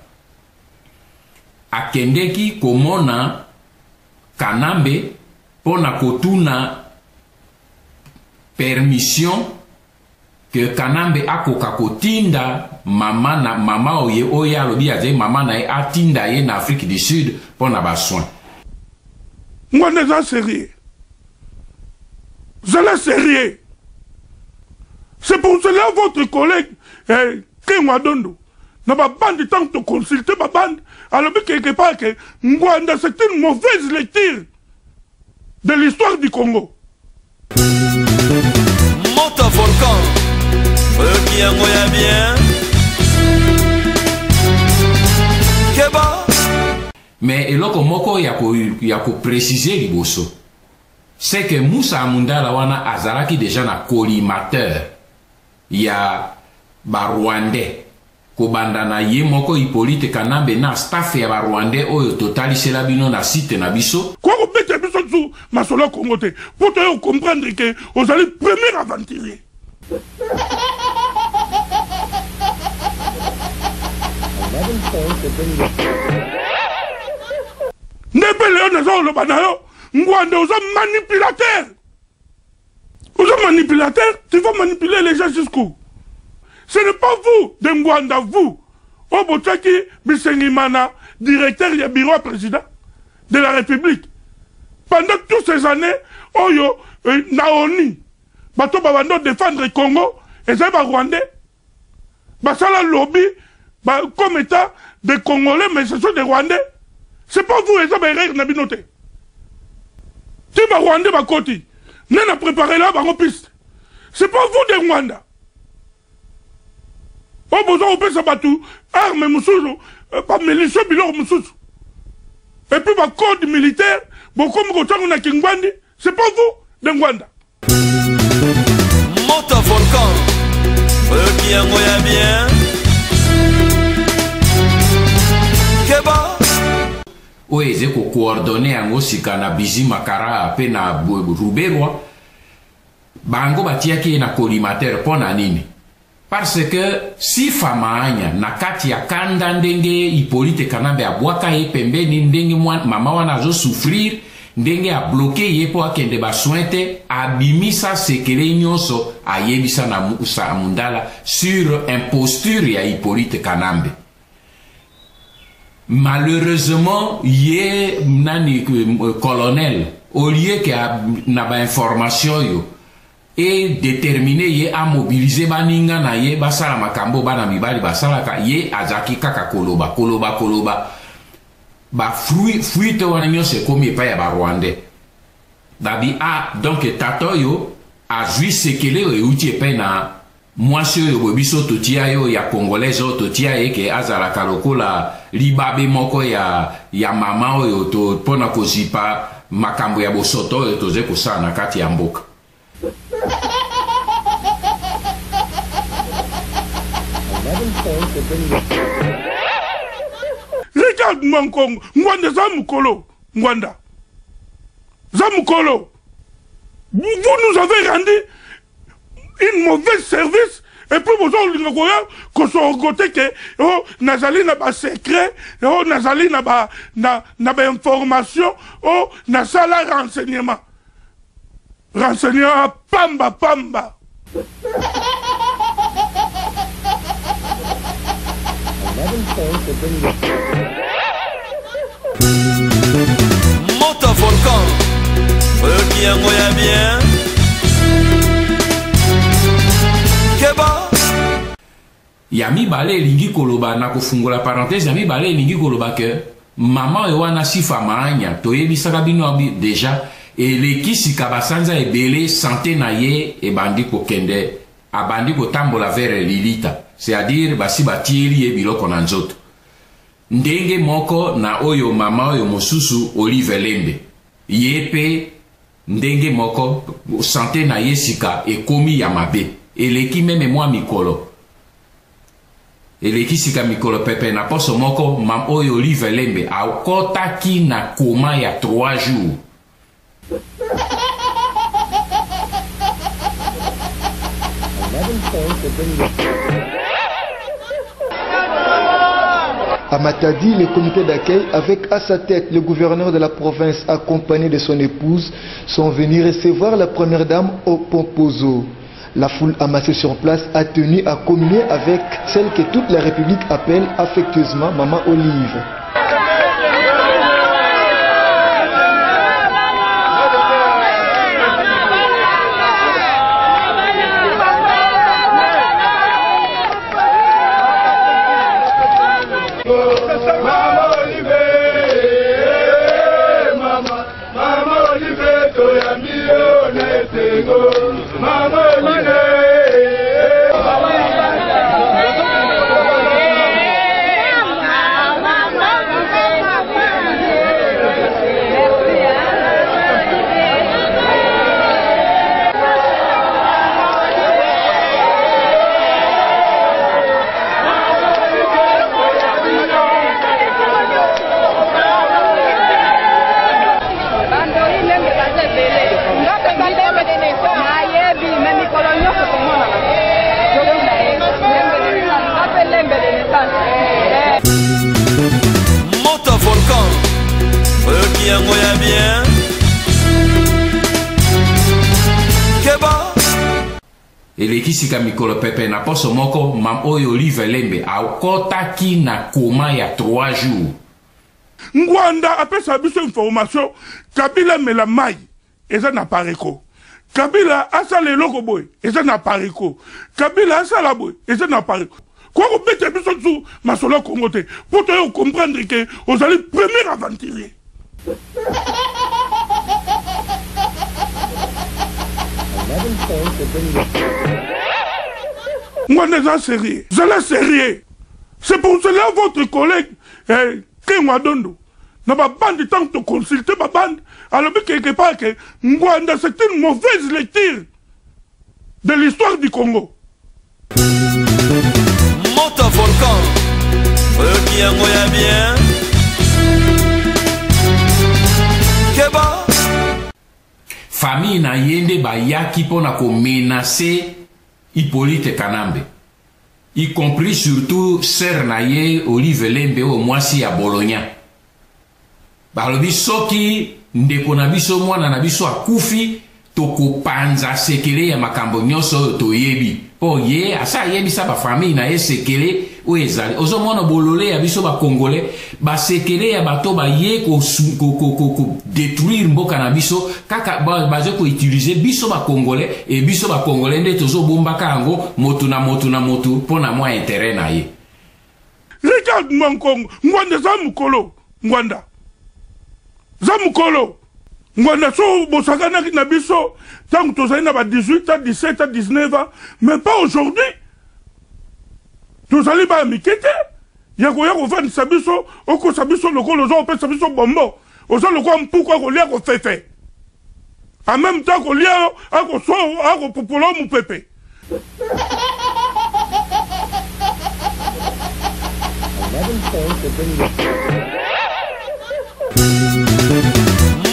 Akendeki komona Kanambe mpo na kotuna permission que Kanambe akoka kotinda mama na mama oye oyo alobi azali mama na ye atinda ye na Afrique du Sud mpo na ba soins. Ngwanda eza serieux. Zala serieux. C'est pour cela votre collègue eh, Kengo Adondo na ba bande tant to consulter ba bande alobi quelque part que Ngwanda c'est une mauvaise lecture de l'histoire du Congo. Moto volcan oyoki yango ya bien keba. Mais eloko moko ya ko ya ko préciser liboso, c'est que Moussa Amundala wana azalaki déjà na collimateur ya ba Rwandais kobanda na ye moko Hippolyte Kanambe na staff ya ba Rwandais oyo totalisela bino na site na biso. Ko kobeta biso lisusu masolo ya Congo te po toye ko comprendre que ozali premier aventurier. Nde pe lelo naza koloba na yo Ngwanda oza manipulateur. Oza manipulateur, tu vas manipuler les gens jusqu'où? Ce n'est pas vous de Ngwanda, vous. Oyo botiaki Bisengimana directeur ya bureau ya président de la République pendant toutes ces années oyo euh, na ONU bato babanda défendre Congo ezali ba Rwandais basala lobby ba, comme état des Congolais mais ce sont des Rwandais. C'est pas vous eza ba erreur na bino te. Ti ba Rwandais bakoti nde na préparer la bango piste. C'est pas vous de Rwanda. Oyo boza kopesa bato arme mosusu euh, ba milice biloko mosusu et puis ba code militaire bokomi kotiango na Kingwandi. C'est pas vous de Rwanda. Moto volcan oyoki yango ya bien keba. Oyo eze kocoordonne yango sika na Bizima Karaha mpe na Ruberwa, bango batiaki ye na collimateur mpo na nini? Parce que Sifa Maanya na kati ya kanda ndenge Hippolyte Kanambe abwaka ye pembeni, ndenge mama wana azo souffrir, ndenge a bloquer ye po akende ba soins te, abimisa sekele nyonso ayebisa na Musa Mundala sur imposture ya Hippolyte Kanambe. Malheureusement ye nani colonel au lieu que na ba information oyo e determiner ye a mobiliser baninga na ye basala makambo bana mibali basalaka, ye azalaki kaka koloba koloba koloba. Ba fruit fuite wana nyonso ekomi epai ya ba Rwandais. Babi ah donc tata oyo azwi sekele oyo euti epai na mwasi oyo boye biso totia yo ya congolaise oyo totia ye ke azalaka lokola libabe moko ya, ya mama oyo to mpo na kozipa makambo ya bosoto oyo tozali kosala na kati ya mboka. Regarde Mwankongo, Ngwanda za mukolo, Ngwanda za mukolo. Vous nous avez rendu une mauvaise service et puis boza kolinga koya kosorgote ke oh, nazali na basecret oh, nazali na ba na, na bainformation oh, nasala renseignement renseignement pamba pamba. Moto volcan oyoki yango ya bien keba. Ya mibale elingi koloba na kofungola parenthèse, ya mibale elingi koloba ke mama oyo wana Sifa Maanya toyebisaka bino deja eleki sika basanza ebele sante na ye ebandi kokende, abandi kotambola vers lilita, c'est-à-dire basi batieli ye biloko na nzoto ndenge moko na oyo mama oyo mosusu Olive Lembe ye pe ndenge moko sante na ye sika ekomi ya mabe eleki meme mwa mikolo. Eleki sika mikolo pepe na poso moko, mam oyo Olive Lembe akotaki na coma ya 3 jours. À Matadi, le comité d'accueil, avec à sa tête le gouverneur de la province accompagné de son épouse, sont venus recevoir la première dame au Pomposo. La foule amassée sur place a tenu à communier avec celle que toute la République appelle affectueusement Maman Olive. Moto volcan oyoki yango ya bien keba. Eleki sika mikolo pepe na poso moko, mam oyo Olive Lembe akotaki na coma ya 3 jours. Ngwanda apesa biso information Kabila amela mayi eza na pareco Kabila asala eloko boye eza na pareco Kabila asala boye eza na pareco Koya kobeta biso lisusu masolo ya Congo te po toya ko comprendre que ozali premier aventurier. Ngwanda eza serieux, zala serieux. C'est pour cela votre collègue eh, Kengo Adondo na ba bande tant to consulter ba bande alobi quelque part que Ngwanda c'est une mauvaise lecture de l'histoire du Congo. Moto volcan oyoki yango ya bien keba. Famille na ye nde bayaki mpo na ko menacer Hippolyte Kanambe, y compris surtout sœur na ye Olive Lembe oyo mwasi ya Bologna. Balobi soki ndeko na biso, mwana na biso akufi, tokopanza sekele ya makambo nyonso oyo toyebi. Mpo ye asa ayebisa ba famille na ye sekele oyo ezali. Ozomona bolole ya biso ba Congolais, ba sekele ya bato baye ko, ko, ko, ko, ko detruire mboka na biso, kaka bazo ko utiliser biso ba Congolais, et biso ba Congolais nde tozobombaka yango motu na motu na motu mpo na mwa interet na ye. Regarde Ngongo, Ngwanda za mukolo, Ngwanda za mukolo. Ngwanda so bosakanaki na biso tango tozali na ba 18 ans, 17 ans, 19 ans, mais pas aujourd'hui. Tozali bana mike te ya koya kovandisa biso, okosa biso lokola oza kopesa biso bombo, oza lokola mpuku akolia kofefe. En même temps kolia yo, akoswa yo, akopupola yo mupepe.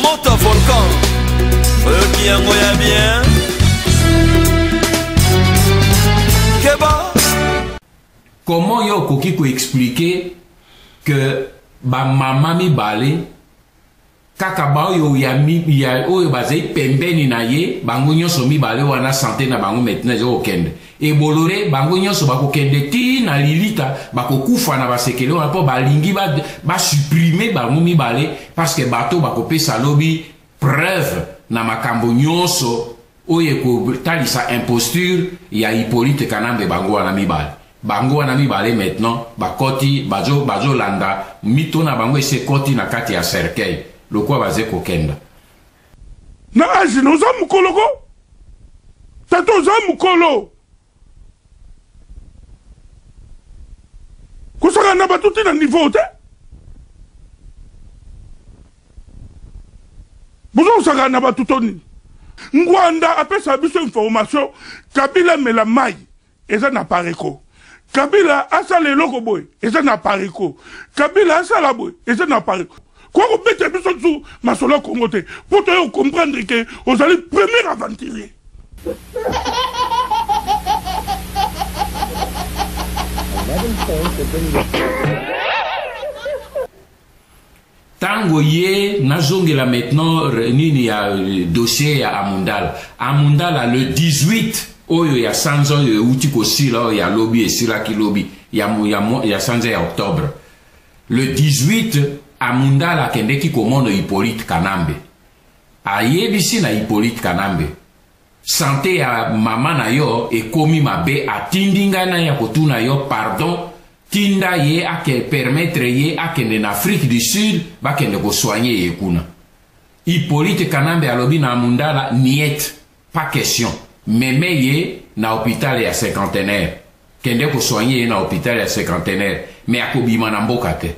Moto volcan oyoki yango ya bien keba. Comment yo okoki ko expliquer que ba mama mibale Kaka baoyo ya, ya oyo bazali pembeni na ye, bango nyonso mibale wana sante na bango maintenant eza kokende. E Bolore, bango nyonso bakokende ti na lilita, bakokufa na basekele wana mpo balingi ba, ba supprimer bango mibale parce que bato bakopesa lobi preuve na makambo nyonso oyo ekotalisa imposture ya Hippolyte Kanambe bango wana mibale. Bango wana mibale maintenant bakoti bazo bazo landa mito na bango esi ekoti na kati ya cercueil lokola baze kokenda. Na age na oza mukolo ko tata oza mukolo kosakana na bato ti na niveau te boza kosakana na bato to nini ngwanda apesa biso information kabila amela mayi eza na pareco. Kabila asala eloko boye eza na Apareco. Kabila asala boye eza na Apareco. Kwa kobeta biso lisusu masolo ya Congo te mpo toye comprendre que ozali premier aventurier. Tango ye nazongela maintenant nini ya dossier ya Amundala. Amundala le 18 oyo ya sanza oyo euti kosila oyo ya lobi esilaki lobi ya, ya, ya sanza ya octobre. Le 18 Amundala akendeki komona Hippolyte Kanambe. Ayebisi na Hippolyte Kanambe sante ya mama na yo ekomi mabe atindi ngai na ya kotuna yo pardon tinda ye ake permettre ye akende na Afrique du Sud bakende kosoigne ye kuna. Hippolyte Kanambe alobi na Mundala niet pas question meme ye na hôpital ya cinquantenaire kende kosoigne ye na hôpital ya cinquantenaire mais akobima na mboka te.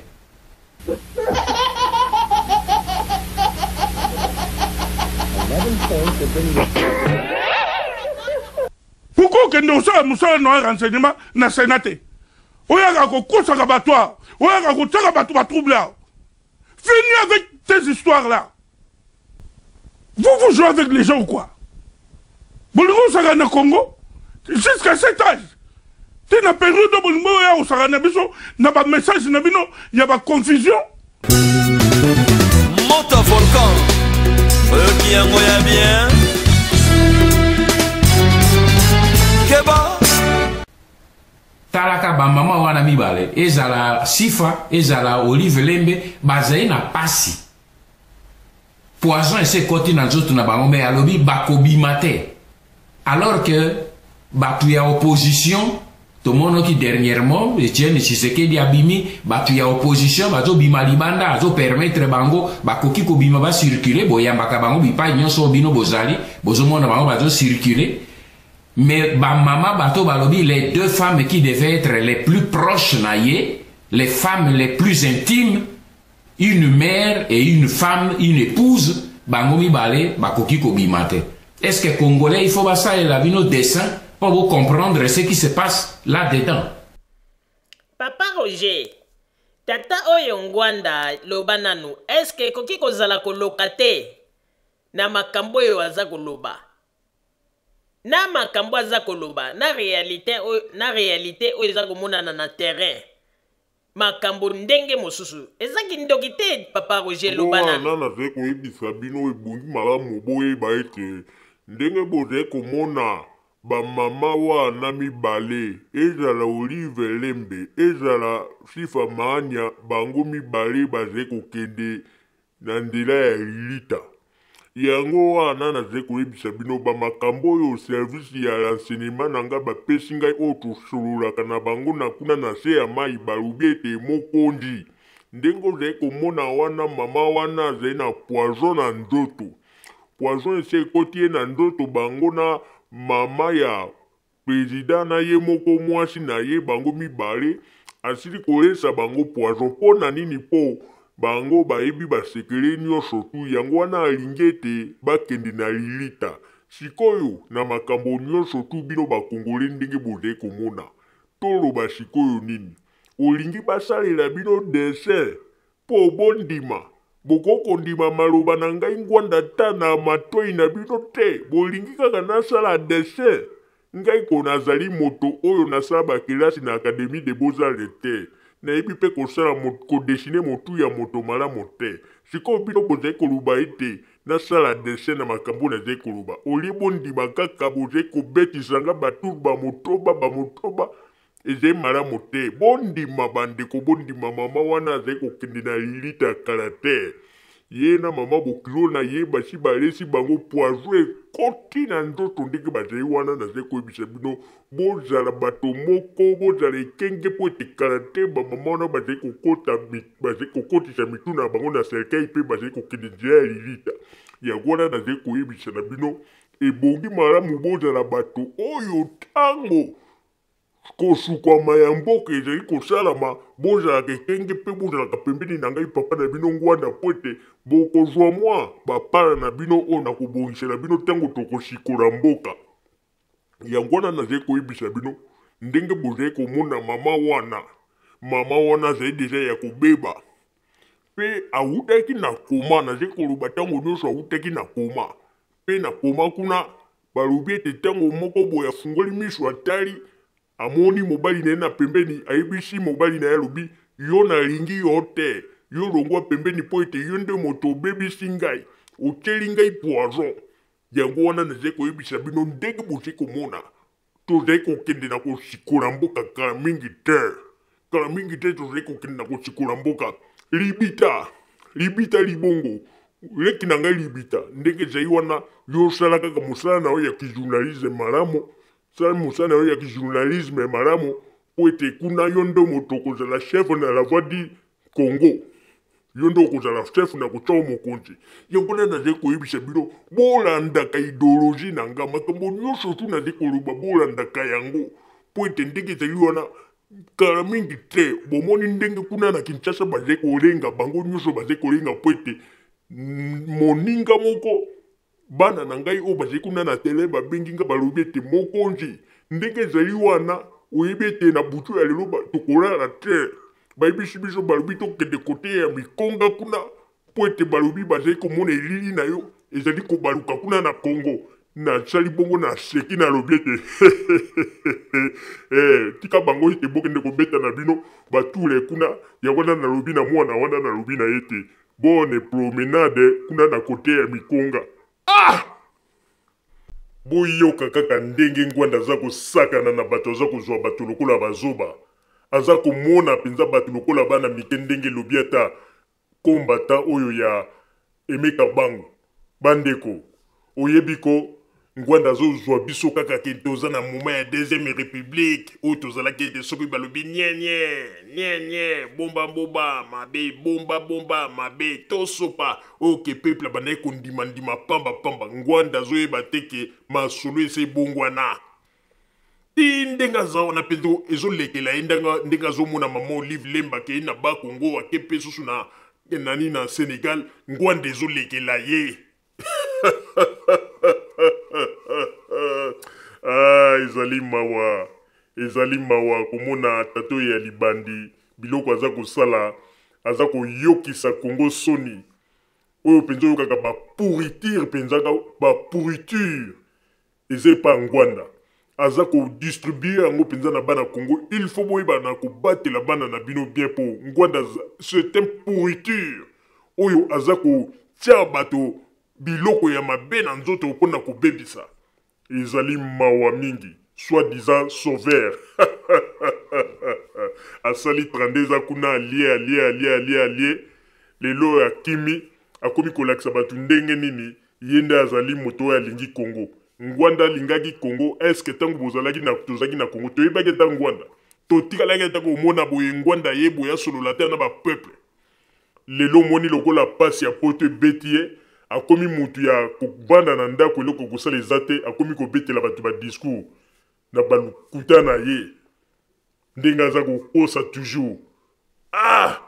Pourquoi okende kosala mosala na renseignement na Sénat te? Oyaka kokosaka bato awa, oyaka kotiaka bato ba trouble awa. Fini avec tes histoires là. Vous vous jouez avec les gens ou quoi? Bolingo osaka na Congo jusqu'à cet âge. Te na période bolingo oya osaka na biso na ba message na bino ya ba confusion. Moto volcan oyoki yango ya bien keba Talaka ba mama wana mibale ezala Sifa ezala Olive Lembe bazali na pasi poison esi ekoti na nzoto na bango mais alobi bakobima te alors que bato ya opposition tomonoki dernièrement Etienne Tshisekedi abimi bato ya opposition bazobima libanda azopermettre bango bakoki kobima bacircule boyambaka bango bipai nyonso bino bozali bozomona bango bazocircule. Mais ba mama bato balobi les deux femmes qui devaient être les plus proches na ye, les femmes les plus intimes, une mère et une femme, une épouse, bango mibale bakoki kobima te. Est-ce que Congolais il faut basalela bino dessin pour vous comprendre ce qui se passe là-dedans? Papa Roger, tata oyo Ngwanda loba nanu, est-ce que ekoki kozala koloka te na makambo oyo aza koloba? Na makambo aza koloba na realite oyo, na realite oyo eza komonana na terrain makambo ndenge mosusu eza kindoki te papa Roger loba nanu. Wana nazali koyebisa bino ebongi malamu boyeba ete ndenge bozali komona bamama wana mibale ezala Olive Lembe ezala Sifa Maania bango mibale bazali kokende na nzela ya lilita. Yango wana nazali koyebisa bino ba makambo oyo service ya renseignement na ngai bapesi ngai oyo tosololaka na bango na kuna na se ya mayi balobi ete mokonzi ndenge ozali komona wana mama wana azali na poison na nzoto poison esi ekoti ye na nzoto bango na mama ya President na ye moko mwasi na ye bango mibale asili kolesa bango poison po na nini po bango bayebi ba sekele nionso tout yango wana alingi ete bakende na lilita sikoyo na makambo nionso tout bino ba congolais ndenge bozali komona toloba sikoyo nini olingi basalela bino dessin Po bondima. Bokoki kondima maloba na ngai Ngwanda ata na matoi na bino te. Bolingi kaka nasala dessin? Ngai ko nazali moto oyo nasala ba kelasi na Academie des Beaux-Arts te. Nayebi pe kosala ko dessiner motu ya moto malamu te. Sikoyo bino bozali koloba ete nasala dessin na makambo oyo nazali koloba. Au lieu bondima kaka bozali kobetisa ngai ba tours ba motoba ba motoba. Ezali malamu te. Bondima bandeko, bondima mama wana azali kokende na lilita kala te. Ye na mama bokilo na ye basi balesi bango poison ekoti na nzoto ndenge bazali wana. Nazali koyebisa bino bozala bato moko, bozala ekenge mpo ete kala te bamama wana bazali kokota bazali kokotisa mitu na bango na cercueil mpe bazali kokende nzela ya lilita. Yango wana nazali koyebisa na bino ebongi malamu bozala bato oyo ntango Kosukwama ya mboka ezali kosalama, bozalaka ekenge mpe bozalaka pembeni na ngai papa na bino Ngwanda mpo ete bokozwa mwa bapala na bino oyo nakobongisela bino ntango tokosikola mboka. Yango wana nazali koyebisa bino. Ndenge bozali komona mama wana, mama wana azali deja ya kobeba mpe awutaki na koma. Nazali koloba ntango nyonso awutaki na koma, mpe na koma kuna balobi ete ntango moko boye afungoli miso atali, amoni mobali na ye na pembeni, ayebisi mobali na ye, alobi, yo nalingi yo te, yo longwa pembeni mpo ete yo nde moto obebisi ngai, otyeli ngai poison. Yango wana nazali koyebisa bino ndenge bozali komona tozali kokende na kosikola mboka kala mingi te, kala mingi te tozali kokende na kosikola mboka. Libita, libita libongo, leki na ngai libita, ndenge ezali wana, yo osala kaka mosala na yo ya kijournalisme malamu, sala mosala na yo ya kijournalisme malamu, mpo ete kuna yo nde moto okozala chef na la voix du Congo, yo nde okozala chef na kotya yo mokonzi. Yango wana nazali koyebisa bino, bolandaka ideologie na nga, makambo nyonso tu nazali koloba bolandaka yango, mpo ete ndenge ezali wana kala mingi te bomoni ndenge kuna na Kinshasa bazali kolenga, bango nyonso bazali kolenga mpo ete moninga moko Bana na ngai oyo bazali kuna na tele babengi ngai, balobi ete, Mokonzi, ndenge ezali wana, oyebi ete na butu ya lelo tokolala te. Bayebisi biso, balobi tokende kote ya mikonga kuna, mpo ete balobi bazali komona elili na yo ezali kobaluka kuna na Congo. Nasali bongo, naseki, nalobi ete eh, tika bango ete bokende kobeta na bino batule kuna. Yango wana nalobi na mwana wana, nalobi na ye ete Bonne promenade kuna na kote ya mikonga. Ah! Boyoka kaka ndenge Ngwanda aza kosakana na bato, aza kozwa bato lokola bazoba. Aza komona mpenza bato lokola bana mike ndenge elobi ata combattant oyo ya Emeka Bangu. Bandeko, oyebi ko Ngwanda azozwa biso kaka ke toza na moment ya deuxième république oyo tozalaki ete soki balobi nye nye nye nye bomba bomba mabe bomba bomba mabe tosopa oyo ke peuple abandaki kondima ndima pamba pamba. Ngwanda azoyeba te ke masolo esi ebongwana ti ndenge aza wana mpenza ezolekela ye ndenge azomona mama Olive Lemba akei na ba Congo ake mpe susu na nani na Senegal. Ngwanda ezolekela ye. Ah, ezali mawa, ezali mawa komona tata oyo ya libandi biloko aza kosala, aza koyokisa Congo soni. Oyo mpenza oyokaka ba pourriture mpenza, ba pourriture eza epa Ngwanda, aza kodistribue yango mpenza na bana Congo. Il faut boyeba na kobatela bana na bino bien, mpo Ngwanda c'est un pourriture oyo aza kotia bato biloko ya mabe na nzoto mpo na kobebisa. Ezali mawa mingi, soit disant sauveur asali 32 ans kuna, alie alie alie alie alie, lelo oyo akimi, akomi kolakisa bato ndenge nini ye nde azali moto oyo alingi Congo. Ngwanda alingaki Congo, est-ce que ntango bozalaki na tozalaki na Congo toyebaki ata Ngwanda? Totikalaki ata komona boye Ngwanda ye boye asolola te na ba peuple. Lelo omoni lokola pasi ya poto ebeti ye, akomi mutu ya kovanda na ndako, eloko kosala eza te, akomi kobetela bato ba discours na balukuta na ye ndenge aza kokosa toujours. Ah!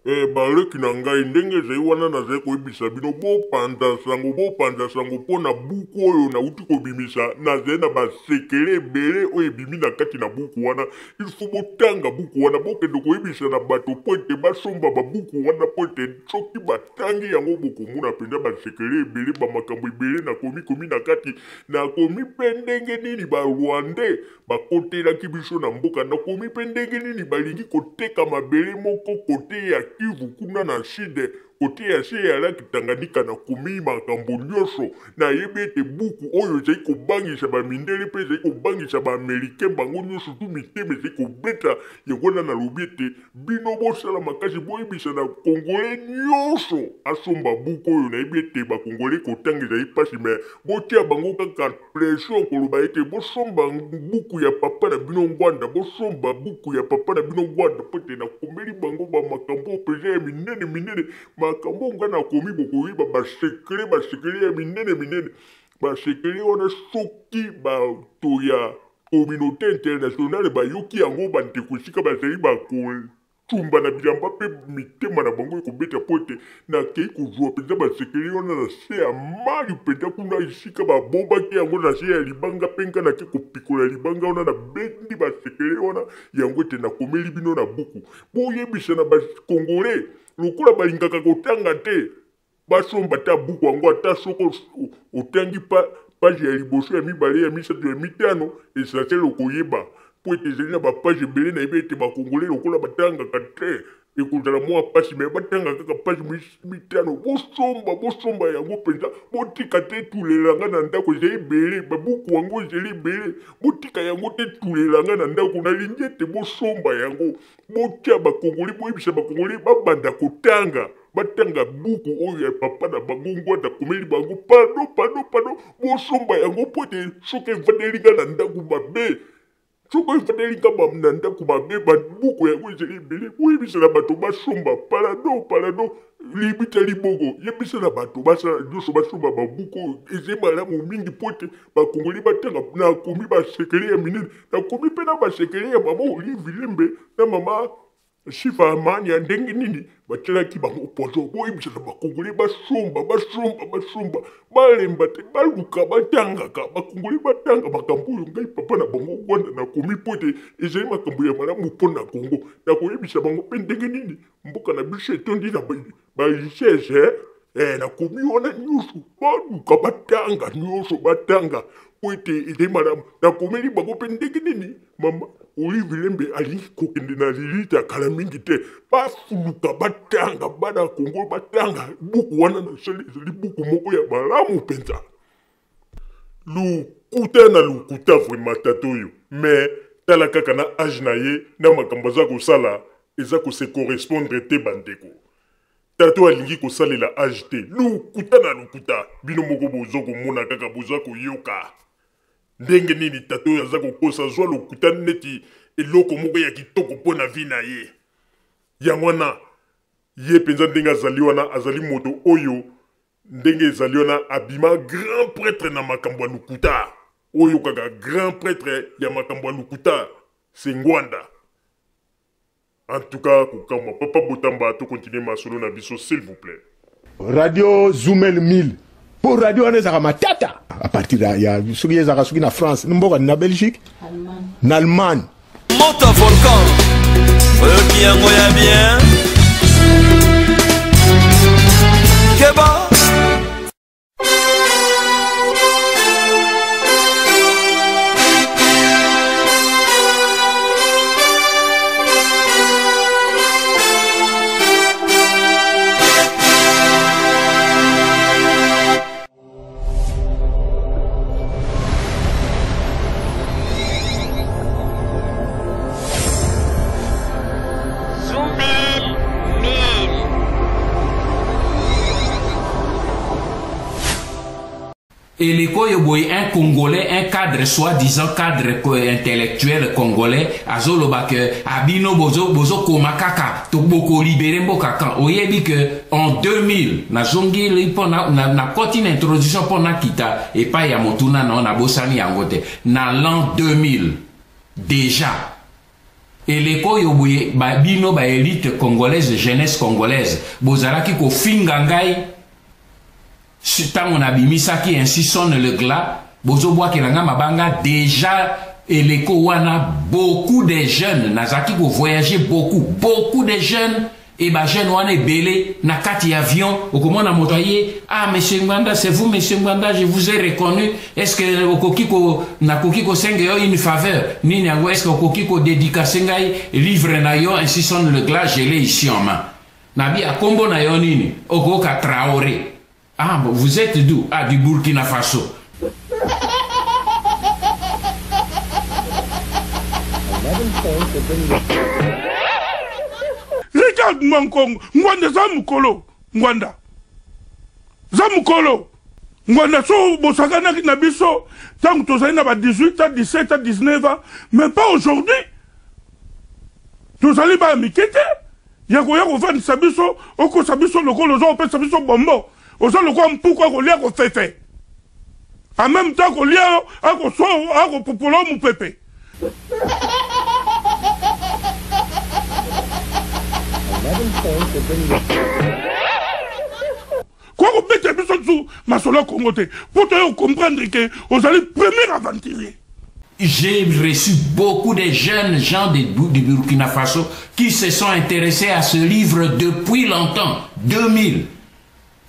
Eh, baleki na ngai, ndenge ezali wana, nazali koyebisa bino, bopanza sango, bopanza sango mpo na buku oyo nauti kobimisa. Nazali na basekele ebele oyo ebimi na kati na buku wana. Il faut botanga buku wana, bokende koyebisa na bato mpo ete basomba babuku wana, mpo ete soki batangi yango bokomona mpenza basekele ebele, bamakambo ebele nakomi komi na kati. Nakomi mpe ndenge nini ba Rwandais bakotelaki biso na mboka, nakomi mpe ndenge nini balingi koteka mabele moko kote ya Kivu kuna na sud, kote ya se ya laki Tanganyika. Nakomi makambo nyonso. Nayebi ete buku oyo ezali kobangisa bamindele mpe ezali kobangisa baamericain, bango nyonso tu mitema ezali kobeta. Yango wana nalobi ete bino bosala makasi, boyebisa na Congolais nyonso asomba buku oyo. Nayebi ete bakongolais kotanga ezali mpasi, me botia bango kaka pression koloba ete bosomba buku ya papa na bino Ngwanda, bosomba buku ya papa na bino Ngwanda, mpo ete nakomeli bango bamakambo oyo mpenza ya minene minene. Makambo oyo ngai nakomi, bokoyeba basekele, basekele ya minene minene. Basekele wana soki bato ya communauté internationale bayoki yango, bandeko esika bazali bako tumba na bilamba mpe mitema na bango ekobeta mpo ete nakei kozwa mpenza basekele wana na se ya mai mpenza kuna esika babombaki yango na se ya libanga mpe ngai nake kopikola libanga wana nabendi basekele wana yango ete nakomeli bino na buku boyebisa na bakongole lokola balingaka kotanga te basomba ata buku yango ata soko otangi pa page ya liboso ya mibale ya misato ya mitano essentiel okoyeba mpo ete ezali na bapage ebele nayebi ete bakongole lokola batangaka te ekozala mwa mpasi me batanga kaka page mitano bosomba bosomba yango mpenza botika te tulela nga na ndako ezali ebele babuku yango ezali ebele botika yango te tulela nga na ndako nalingi ete bosomba yango botia bakongole boyebisa bakongole babanda kotanga batanga buku oyo ya papa na bango ngwanda akomeli bango pardon pardon pardon bosomba yango mpo ete soki evandeli nga na ndako mabe soki evandeli nga na ndako mabe babuku yango ezali ebele boyebisa na bato basomba palado palado libita libongo yebisa na bato basala nyonso basomba babuku oyo ezali malamu mingi mpo ete bakongoli batanga nakomi basekele ya minene nakomi mpe na basekele ya mama olive lembe na mama Sifa Amani ya ndenge nini batielaki bango poison boyebisa na bakongole basomba basomba basomba balemba te baluka batangaka bakongole batanga makambo oyo ngai papa na bango Rwanda nakomi mpo ete ezali makambo ya malamu mpo na Kongo nakoyebisa bango mpe ndenge nini mboka na biso etondi na balisese eh, nakomi wana nyonso baluka batanga nyonso batanga mpo ete ezali malamu nakomeli bango mpe ndenge nini mama olive lembe alingi kokende na lilita kala mingi te bafuluka batanga bana ya kongo batanga buku wana nasali ezali buku moko ya malamu mpenza lokuta na lokuta vraimen tata oyo mais tala kaka na age na ye na makambo aza kosala eza kose correspondre te bandeko Tata oyo alingi kosalela age te. Lokuta na lokuta. Bino moko bozo komona kaka boza koyoka. Ndenge nini tata oyo aza kokosa zwa lokuta neti eloko moko ya kitoko mpo na vie na ye. Yango wana ye mpenza ndenge azali wana azali moto oyo ndenge ezali wana abima grand prêtre na makambo ya lokuta. Oyo kaka grand prêtre ya makambo ya lokuta se Ngwanda. En tout cas, kokamwa papa Botamba, to continuer masolo na biso s'il vous plaît. Radio Zoumel 1000 po radio wana ezalaka matata à partir ya soki ezalaka soki na France mboka na Belgique na Allemagne moto volcan oyoki yango ya bien keba eleko oyo boye un congolais un cadre soi-disant cadre intellectuel congolais azoloba ke abino bozokoma bozo kaka to bokolibere mboka kan oyebi ke en 2000 nazongeli mpo nakoti na, na introduction mpo nakita epai ya motuna na yo nabosani yango te na l'an 2000 déjà eleko oyo boye ba bino ba elite congolaise jeunesse congolaise bozalaki kofinga ngai ntango nabimisaki ainsi sonne le glas bozobwakela ngai mabanga deja eleko wana beaucoup de jeunes nazalaki kovoyage beaucoup beaucoup de jeunes e ba jeune wana ebele na kati ya avion okomona moto aye ah monsieur Ngbanda c'est vous monsieur Ngbanda je vous ai reconnu est-ce que okoki ko nakoki kosenga yo une faveur nini yango est-ce que okoki ko dédicacer ngai livre na yo ainsi sonne le glas je l'ai ici en main nabi akombo na yo nini okoka Traoré ah bon, vous êtes d'où ah du Burkina Faso Regarde Mwankongo, Ngwanda za mukolo, Ngwanda. Za mukolo. Ngwanda so bosakanaki na biso tango tozali na ba 18 ans, 17 ans, 19 ans, mais pas aujourd'hui. Tozali bana mike te ya koya kovandisa biso okosa biso lokola oza kopesa biso bombo oza lokola mpuku akolia kofefe en même temps akolia yo akoswa akopupola yo mopepe. Kwa kobeta biso lisusu masolo ya Congo te mpo toye kocomprendre ke ozali premier aventurier. J'ai reçu beaucoup de jeunes gens de, du Burkina Faso qui se sont intéressés à ce livre depuis longtemps, 2000.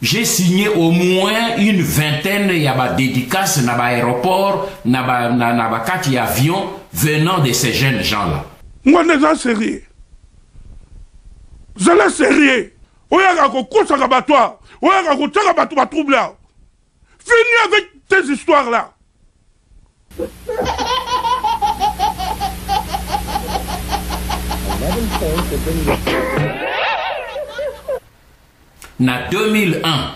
J'ai signé au moins une vingtaine ya ba dédicaces na ba aéroport, na ba na, na ba kati avion venant de ces jeunes gens-là. Ngwanda eza sérieux. Zala sérieux. Oyaka kokosaka bato awa. Oyaka kotiaka bato ba trouble awa. Fini avec tes histoires là. Na 2001,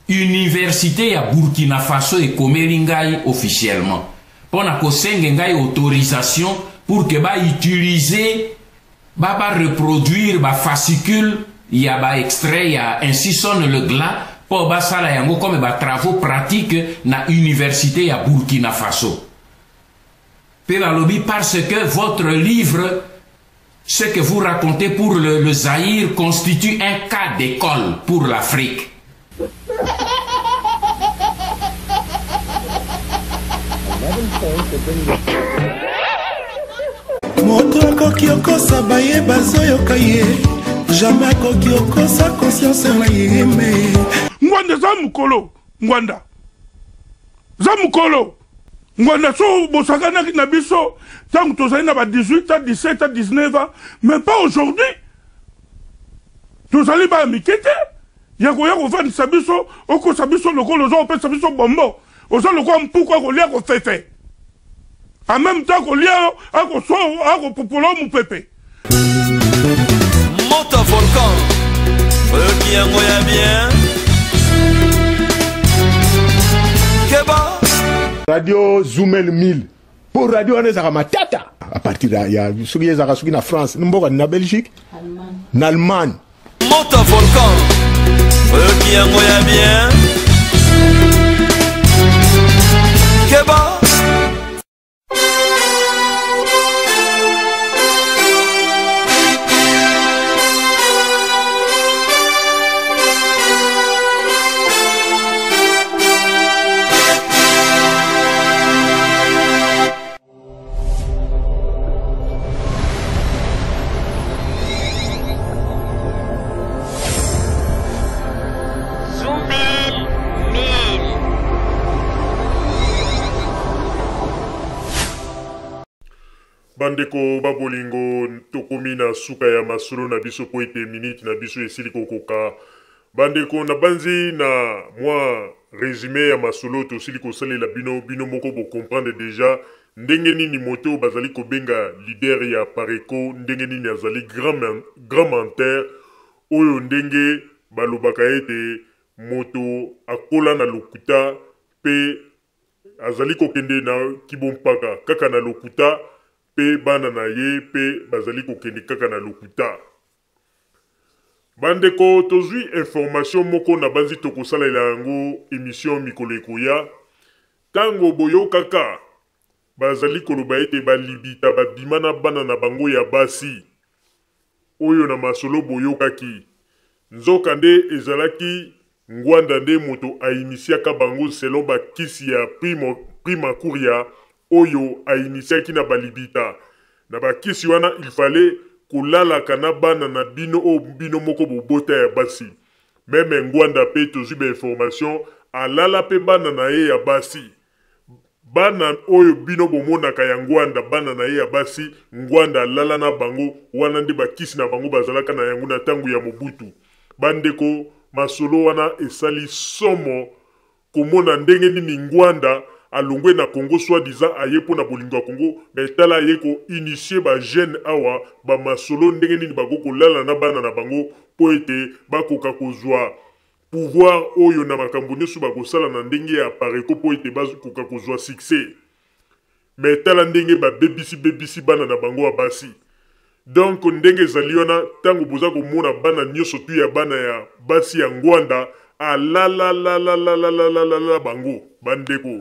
universite ya Burkina Faso ekomeli ngai officiellement mpo na kosenge ngai autorisation pour que ba utiliser ba ba reproduire ba fascicule ya ba extrait ya Ainsi sonne le glas mpo basala yango comme ba travaux pratiques na universite ya Burkina Faso. Mpe balobi parce que votre livre ce que vous racontez pour le, le Zaïre constitue un cas d'école pour l'Afrique. Moto akoki okosa baye bazoyoka ye, jamais akoki okosa conscience na ye me. Ngwanda eza mokolo, Ngwanda za mokolo, Ngwanda so bosakanaki na biso ntango tozali na ba 18 ans, 17 ans, 19 ans, mais pas aujourd'hui. Tozali bana mike te ya koya kofandisa biso, okosa biso lokola oza kopesa biso bombo, oza lokola mpuku akolia kofefe, en même temps akolia yo, akoswa, akopupola yo mopepe. Moto volcan oyoki yango ya bien keba. Radio Zumel 1000 mpo radio wana ezalaka matata à partir ya soki ezalaka soki na France, mboka na Belgique, na Allemagne. Moto volcan oyoki yango ya bien keba. Zumel 1000. Bandeko ba bolingo, tokomi na suka ya masolo na biso mpo ete minute na biso esili kokoka. Bandeko, nabanzi na mwa resume ya masolo tosili kosalela bino, bino moko bo comprendre dejà ndenge nini moto oyo bazali kobenga leader ya Apareco ndenge nini azali grand, grand menteur oyo ndenge balobaka ete moto akola na lokuta mpe azali kokende na kibompaka kaka na lokuta mpe bana na ye mpe bazali kokende kaka na lokuta. Bandeko, tozwi information moko nabanzi tokosalela yango emission mikolo ekoya. Tango boyokaka bazali koloba ete balibita babima na bana na bango ya basi, oyo na masolo boyokaki, nzoka nde ezalaki Ngwanda nde moto a initiaka bango selon ba kisi ya primo, prima curia oyo a initiaki na balibita. Na ba kisi wana il fallait kolalaka na bana na bino oyo bino moko bobota ya basi. Meme Ngwanda pe tozwi ba information alala pe bana na ye ya basi. Bana oyo bino bomonaka ya Ngwanda, bana na ye ya basi, Ngwanda alala na bango, wana nde ba kisi na bango bazalaka na yango na tango ya Mobutu. Ba ndeko, masolo wana esali somo komona ndenge nini Ngwanda alongwe na Congo soit disant aye pona bolingo ya Congo, mais tala aye ko initier ba jeunes awa ba masolo ndenge nini bakoki kolala na bana na bango po ete bakoka kozwa pouvoir oyo na makambo nyonso bakosala na ndenge ya Apareco mpo ete bakoka kozwa succès. Mais tala ndenge babebisi bebisi bana na bango ya basi. Donc ndenge ezali wana ntango boza komona bana nyonso tu ya bana ya basi ya Ngwanda alalalalalalalalala bango bandeko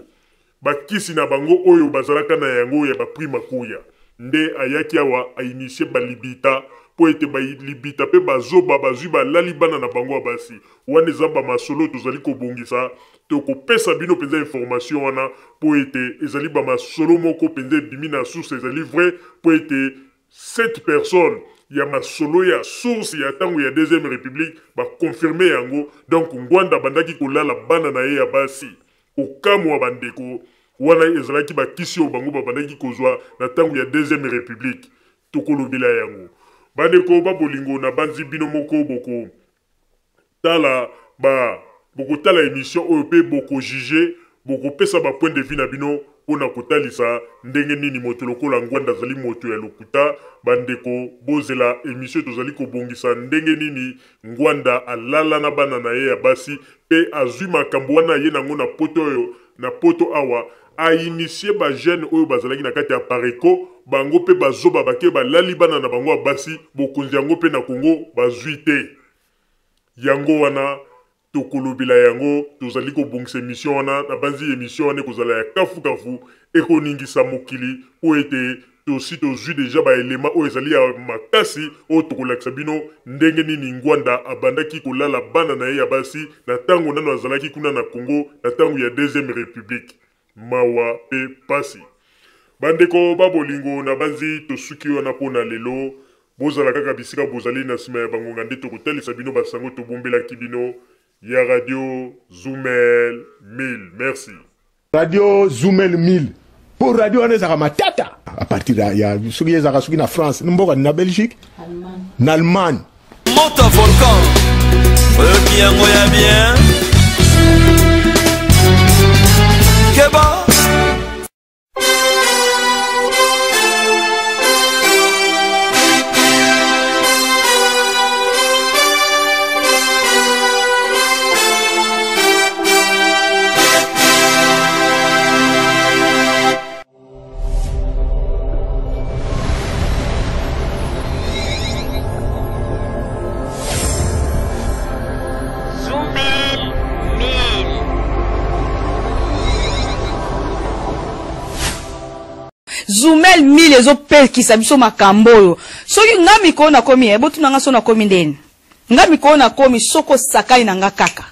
bakisi na bango oyo bazalaka na yango ya ba prima kuya nde ayaki awa a initier balibita. mpo ete balibita mpe bazoba bazwi balali bana na bango ya basi. Wana eza ba masolo tozali kobongisa, tokopesa bino mpenza information wana mpo ete ezali ba masolo moko mpenza ebimi na source, ezali vrai mpo ete 7 personnes ya masolo ya source ya tango ya deuxième republique ba confirmer yango. Donc Ngwanda abandaki kolala bana na ye ya basi. Kokamwa bandeko, wana ezalaki bakisi oyo bango babandaki kozwa na tango ya deuxième republique. Tokolobela yango bandeko ba bolingo, nabanzi bino moko boko tala ba bokotala emission oyo pe boko juger, bokopesa ba point de vue na bino pona kotalisa ndenge nini moto lokola Ngwanda azali moto ya lokuta. Bandeko bozela emission tozali kobongisa ndenge nini Ngwanda alala na bana na ye ya basi pe azui makambo wana aye nango na poto oyo na poto awa a initier ba jeunes oyo bazalaki na kati ya Apareco bango pe bazoba bake balali bana na bango ya basi bokonzi yango pe na Congo bazui te. Yango wana tokolobela yango, tozali kobongisa emission wana, nabanzi emission wana ekozala ya kafu kafu, ekoningisa mokili mpo ete tosi tozwi deja ba elema oyo ezali ya makasi oyo tokolakisa bino ndenge nini Ngwanda abandaki kolala bana na ye ya basi na tango nano azalaki kuna na Congo na tango ya deuxième republique. Mawa pe pasi. Bandeko ba bolingo, nabanzi tosuki wana mpo na lelo. Bozala kaka bisika bozali na sima ya bangonga nde tokotalisa bino ba sango tobombelaki bino ya radio Zumel 1000. Merci. Radio Zumel 1000 po radio wana ezalaka matata à partir ya, ya soki ezalaka soki na France mboka na Belgique na Allemagne. Moto volcan oyoki yango ya bien keba. Zumel 1000 ezopekisa biso makambo oyo. Soki nga mikolo nakomi, eh, botuna nga so nakomi ndeni. Nga mikolo nakomi soko osakani na nga kaka.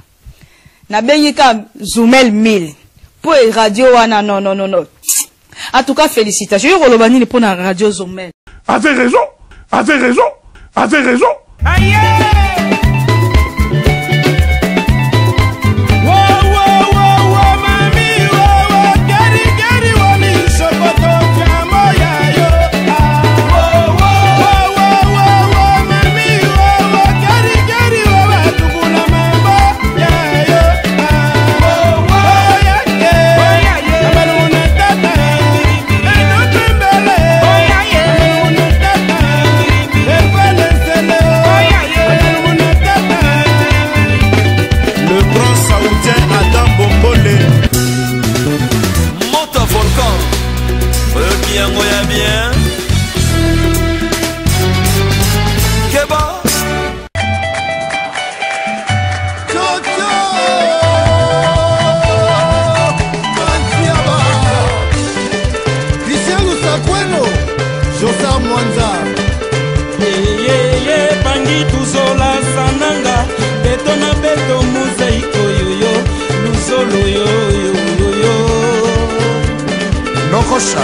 Nabengi ka Zumel 1000 po e radio wana non non non non. En tout cas félicitations. Yo koloba nini pona radio Zumel? Avait raison, avait raison, avait raison. Aïe! Le grand saoudien Adam Bombole. Moto volcan. Oyoki yango ya bien. Keba. Josar Mwanza Yeyeye bangi tuzola sananga beto na beto mozaiko yoyo luzolo yoyoyoyo Nokosha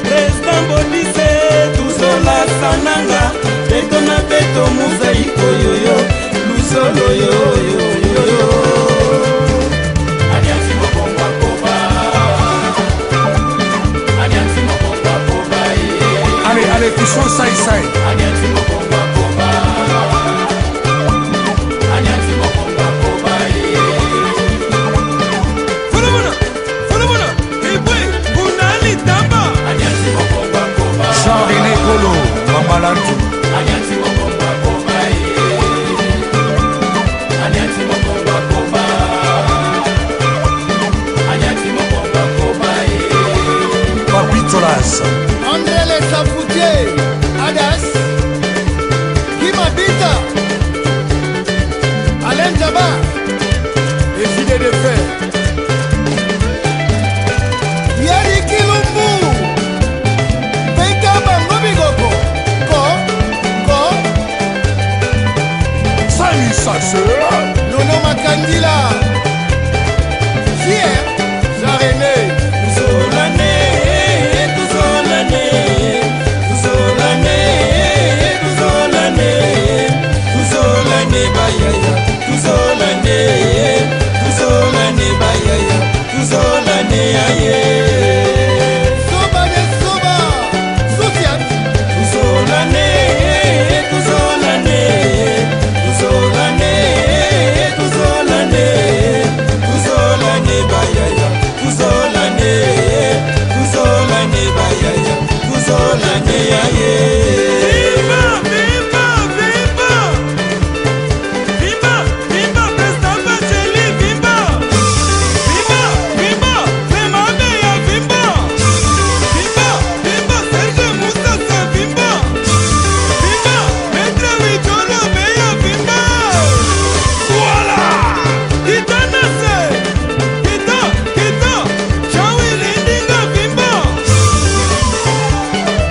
President Bolise tuzola sananga beto na beto mozaiko yoyo luzolo yoyoyoyo Allez, allez, touchons ça et ça. Jean-René Kolo, Mambalantu. Musase. Nono Makandila. Fier. Jean-René. Tuzolane, tuzolane, tuzolane, tuzolane, tuzolane bayaya, tuzolane, tuzolane bayaya, tuzolane aye. Soba de soba. Sotiat. Tuzolane, tuzolane, tuzolane, tuzolane, tuzolane bayaya, tuzolane, tuzolane bayaya, tuzolane aye. Viva, viva, viva. Viva, viva, President Bacheli, viva. Viva, viva, Semabeya, viva. Viva, viva, Serge Moussassa, viva. Viva, Maître Wijolo, Beya, viva. Voilà. Kita Nase, Kita, Kita, Jean-Willy Ndinga, viva.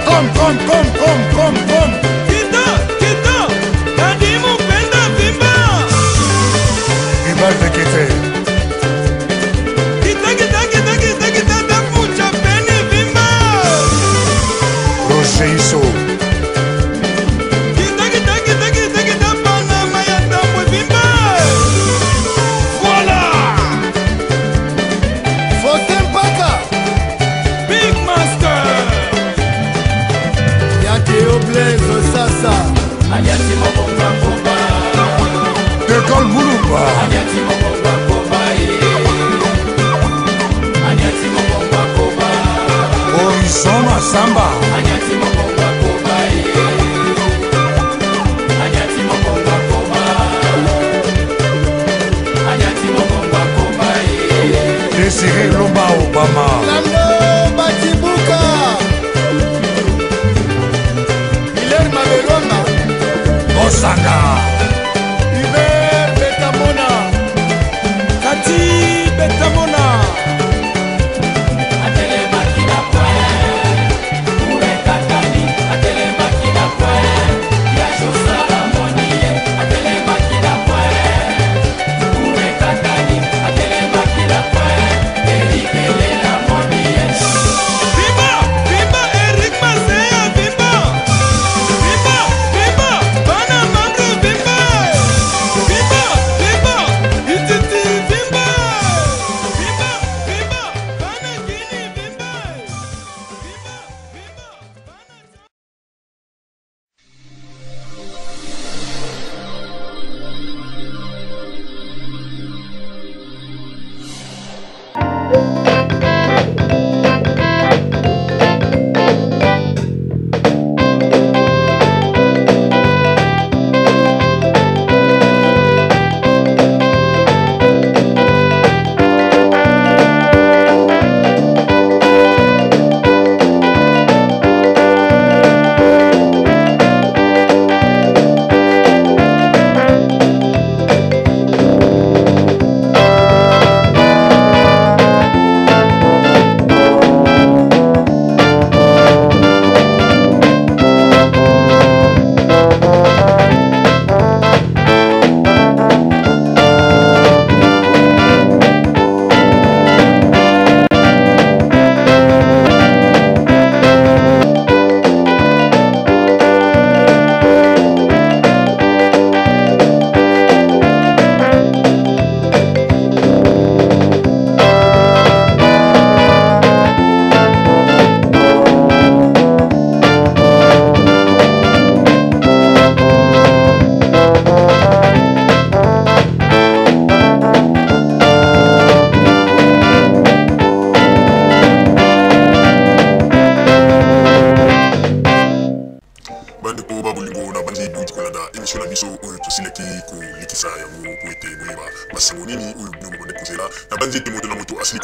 Kom, kom, kom, kom, kom, kom. Kita, Kita, Kadimu Penda, viva. Ibal Vekete. Kita, kita, kita, kita, kita, Dafucha, Peni, viva. Roger Iso. Kita, kita, kita, kita, kita, Panama ya Tambwe, viva. Voilà. Faustin Mpaka. Big Master. Yakeo Blaise Sasa. De Gaulle Moulumba. Horizon Massamba. Désiré Lomba Obama. Lando Batibuka. Hilaire Mabelwanga. Osanga. Hubert Betamona. Kati Betamona. Viva, viva Eric Masea, viva. Viva, viva Bana Mamre, viva. Viva, viva Ititi, viva. Viva, viva Bana Guinea, viva. Viva, viva Bana Bandeko babolingo, na bandi bouti kolanda émission na biso oyo tosilaki kolekisa yango po ete boyeba basango nini oyo bino bobande kozela. Na bandi ete moto na moto asili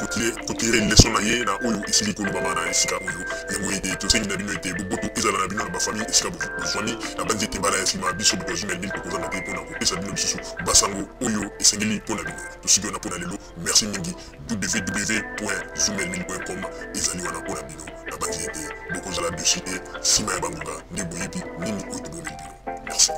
kotire leson na ye na oyo esili kolobama na esika oyo. Yango ete tosengi na bino ete boboto ezala na bino na bafamille esika bozwami. Na bandi ete mbala ya nsima, biso bato ya Zumel 1000 tokozanga te mpona kopesa bino lisusu basango oyo esengeli mpo na bino. Tosuki wana mpo na lelo. Merci mingi. www.zumel1000.com ezali wana mpo na bino. Na bandi ete bokozala dessus te nsima ya bangonga nde boyebi nini oyo tobomeli bino. Merci.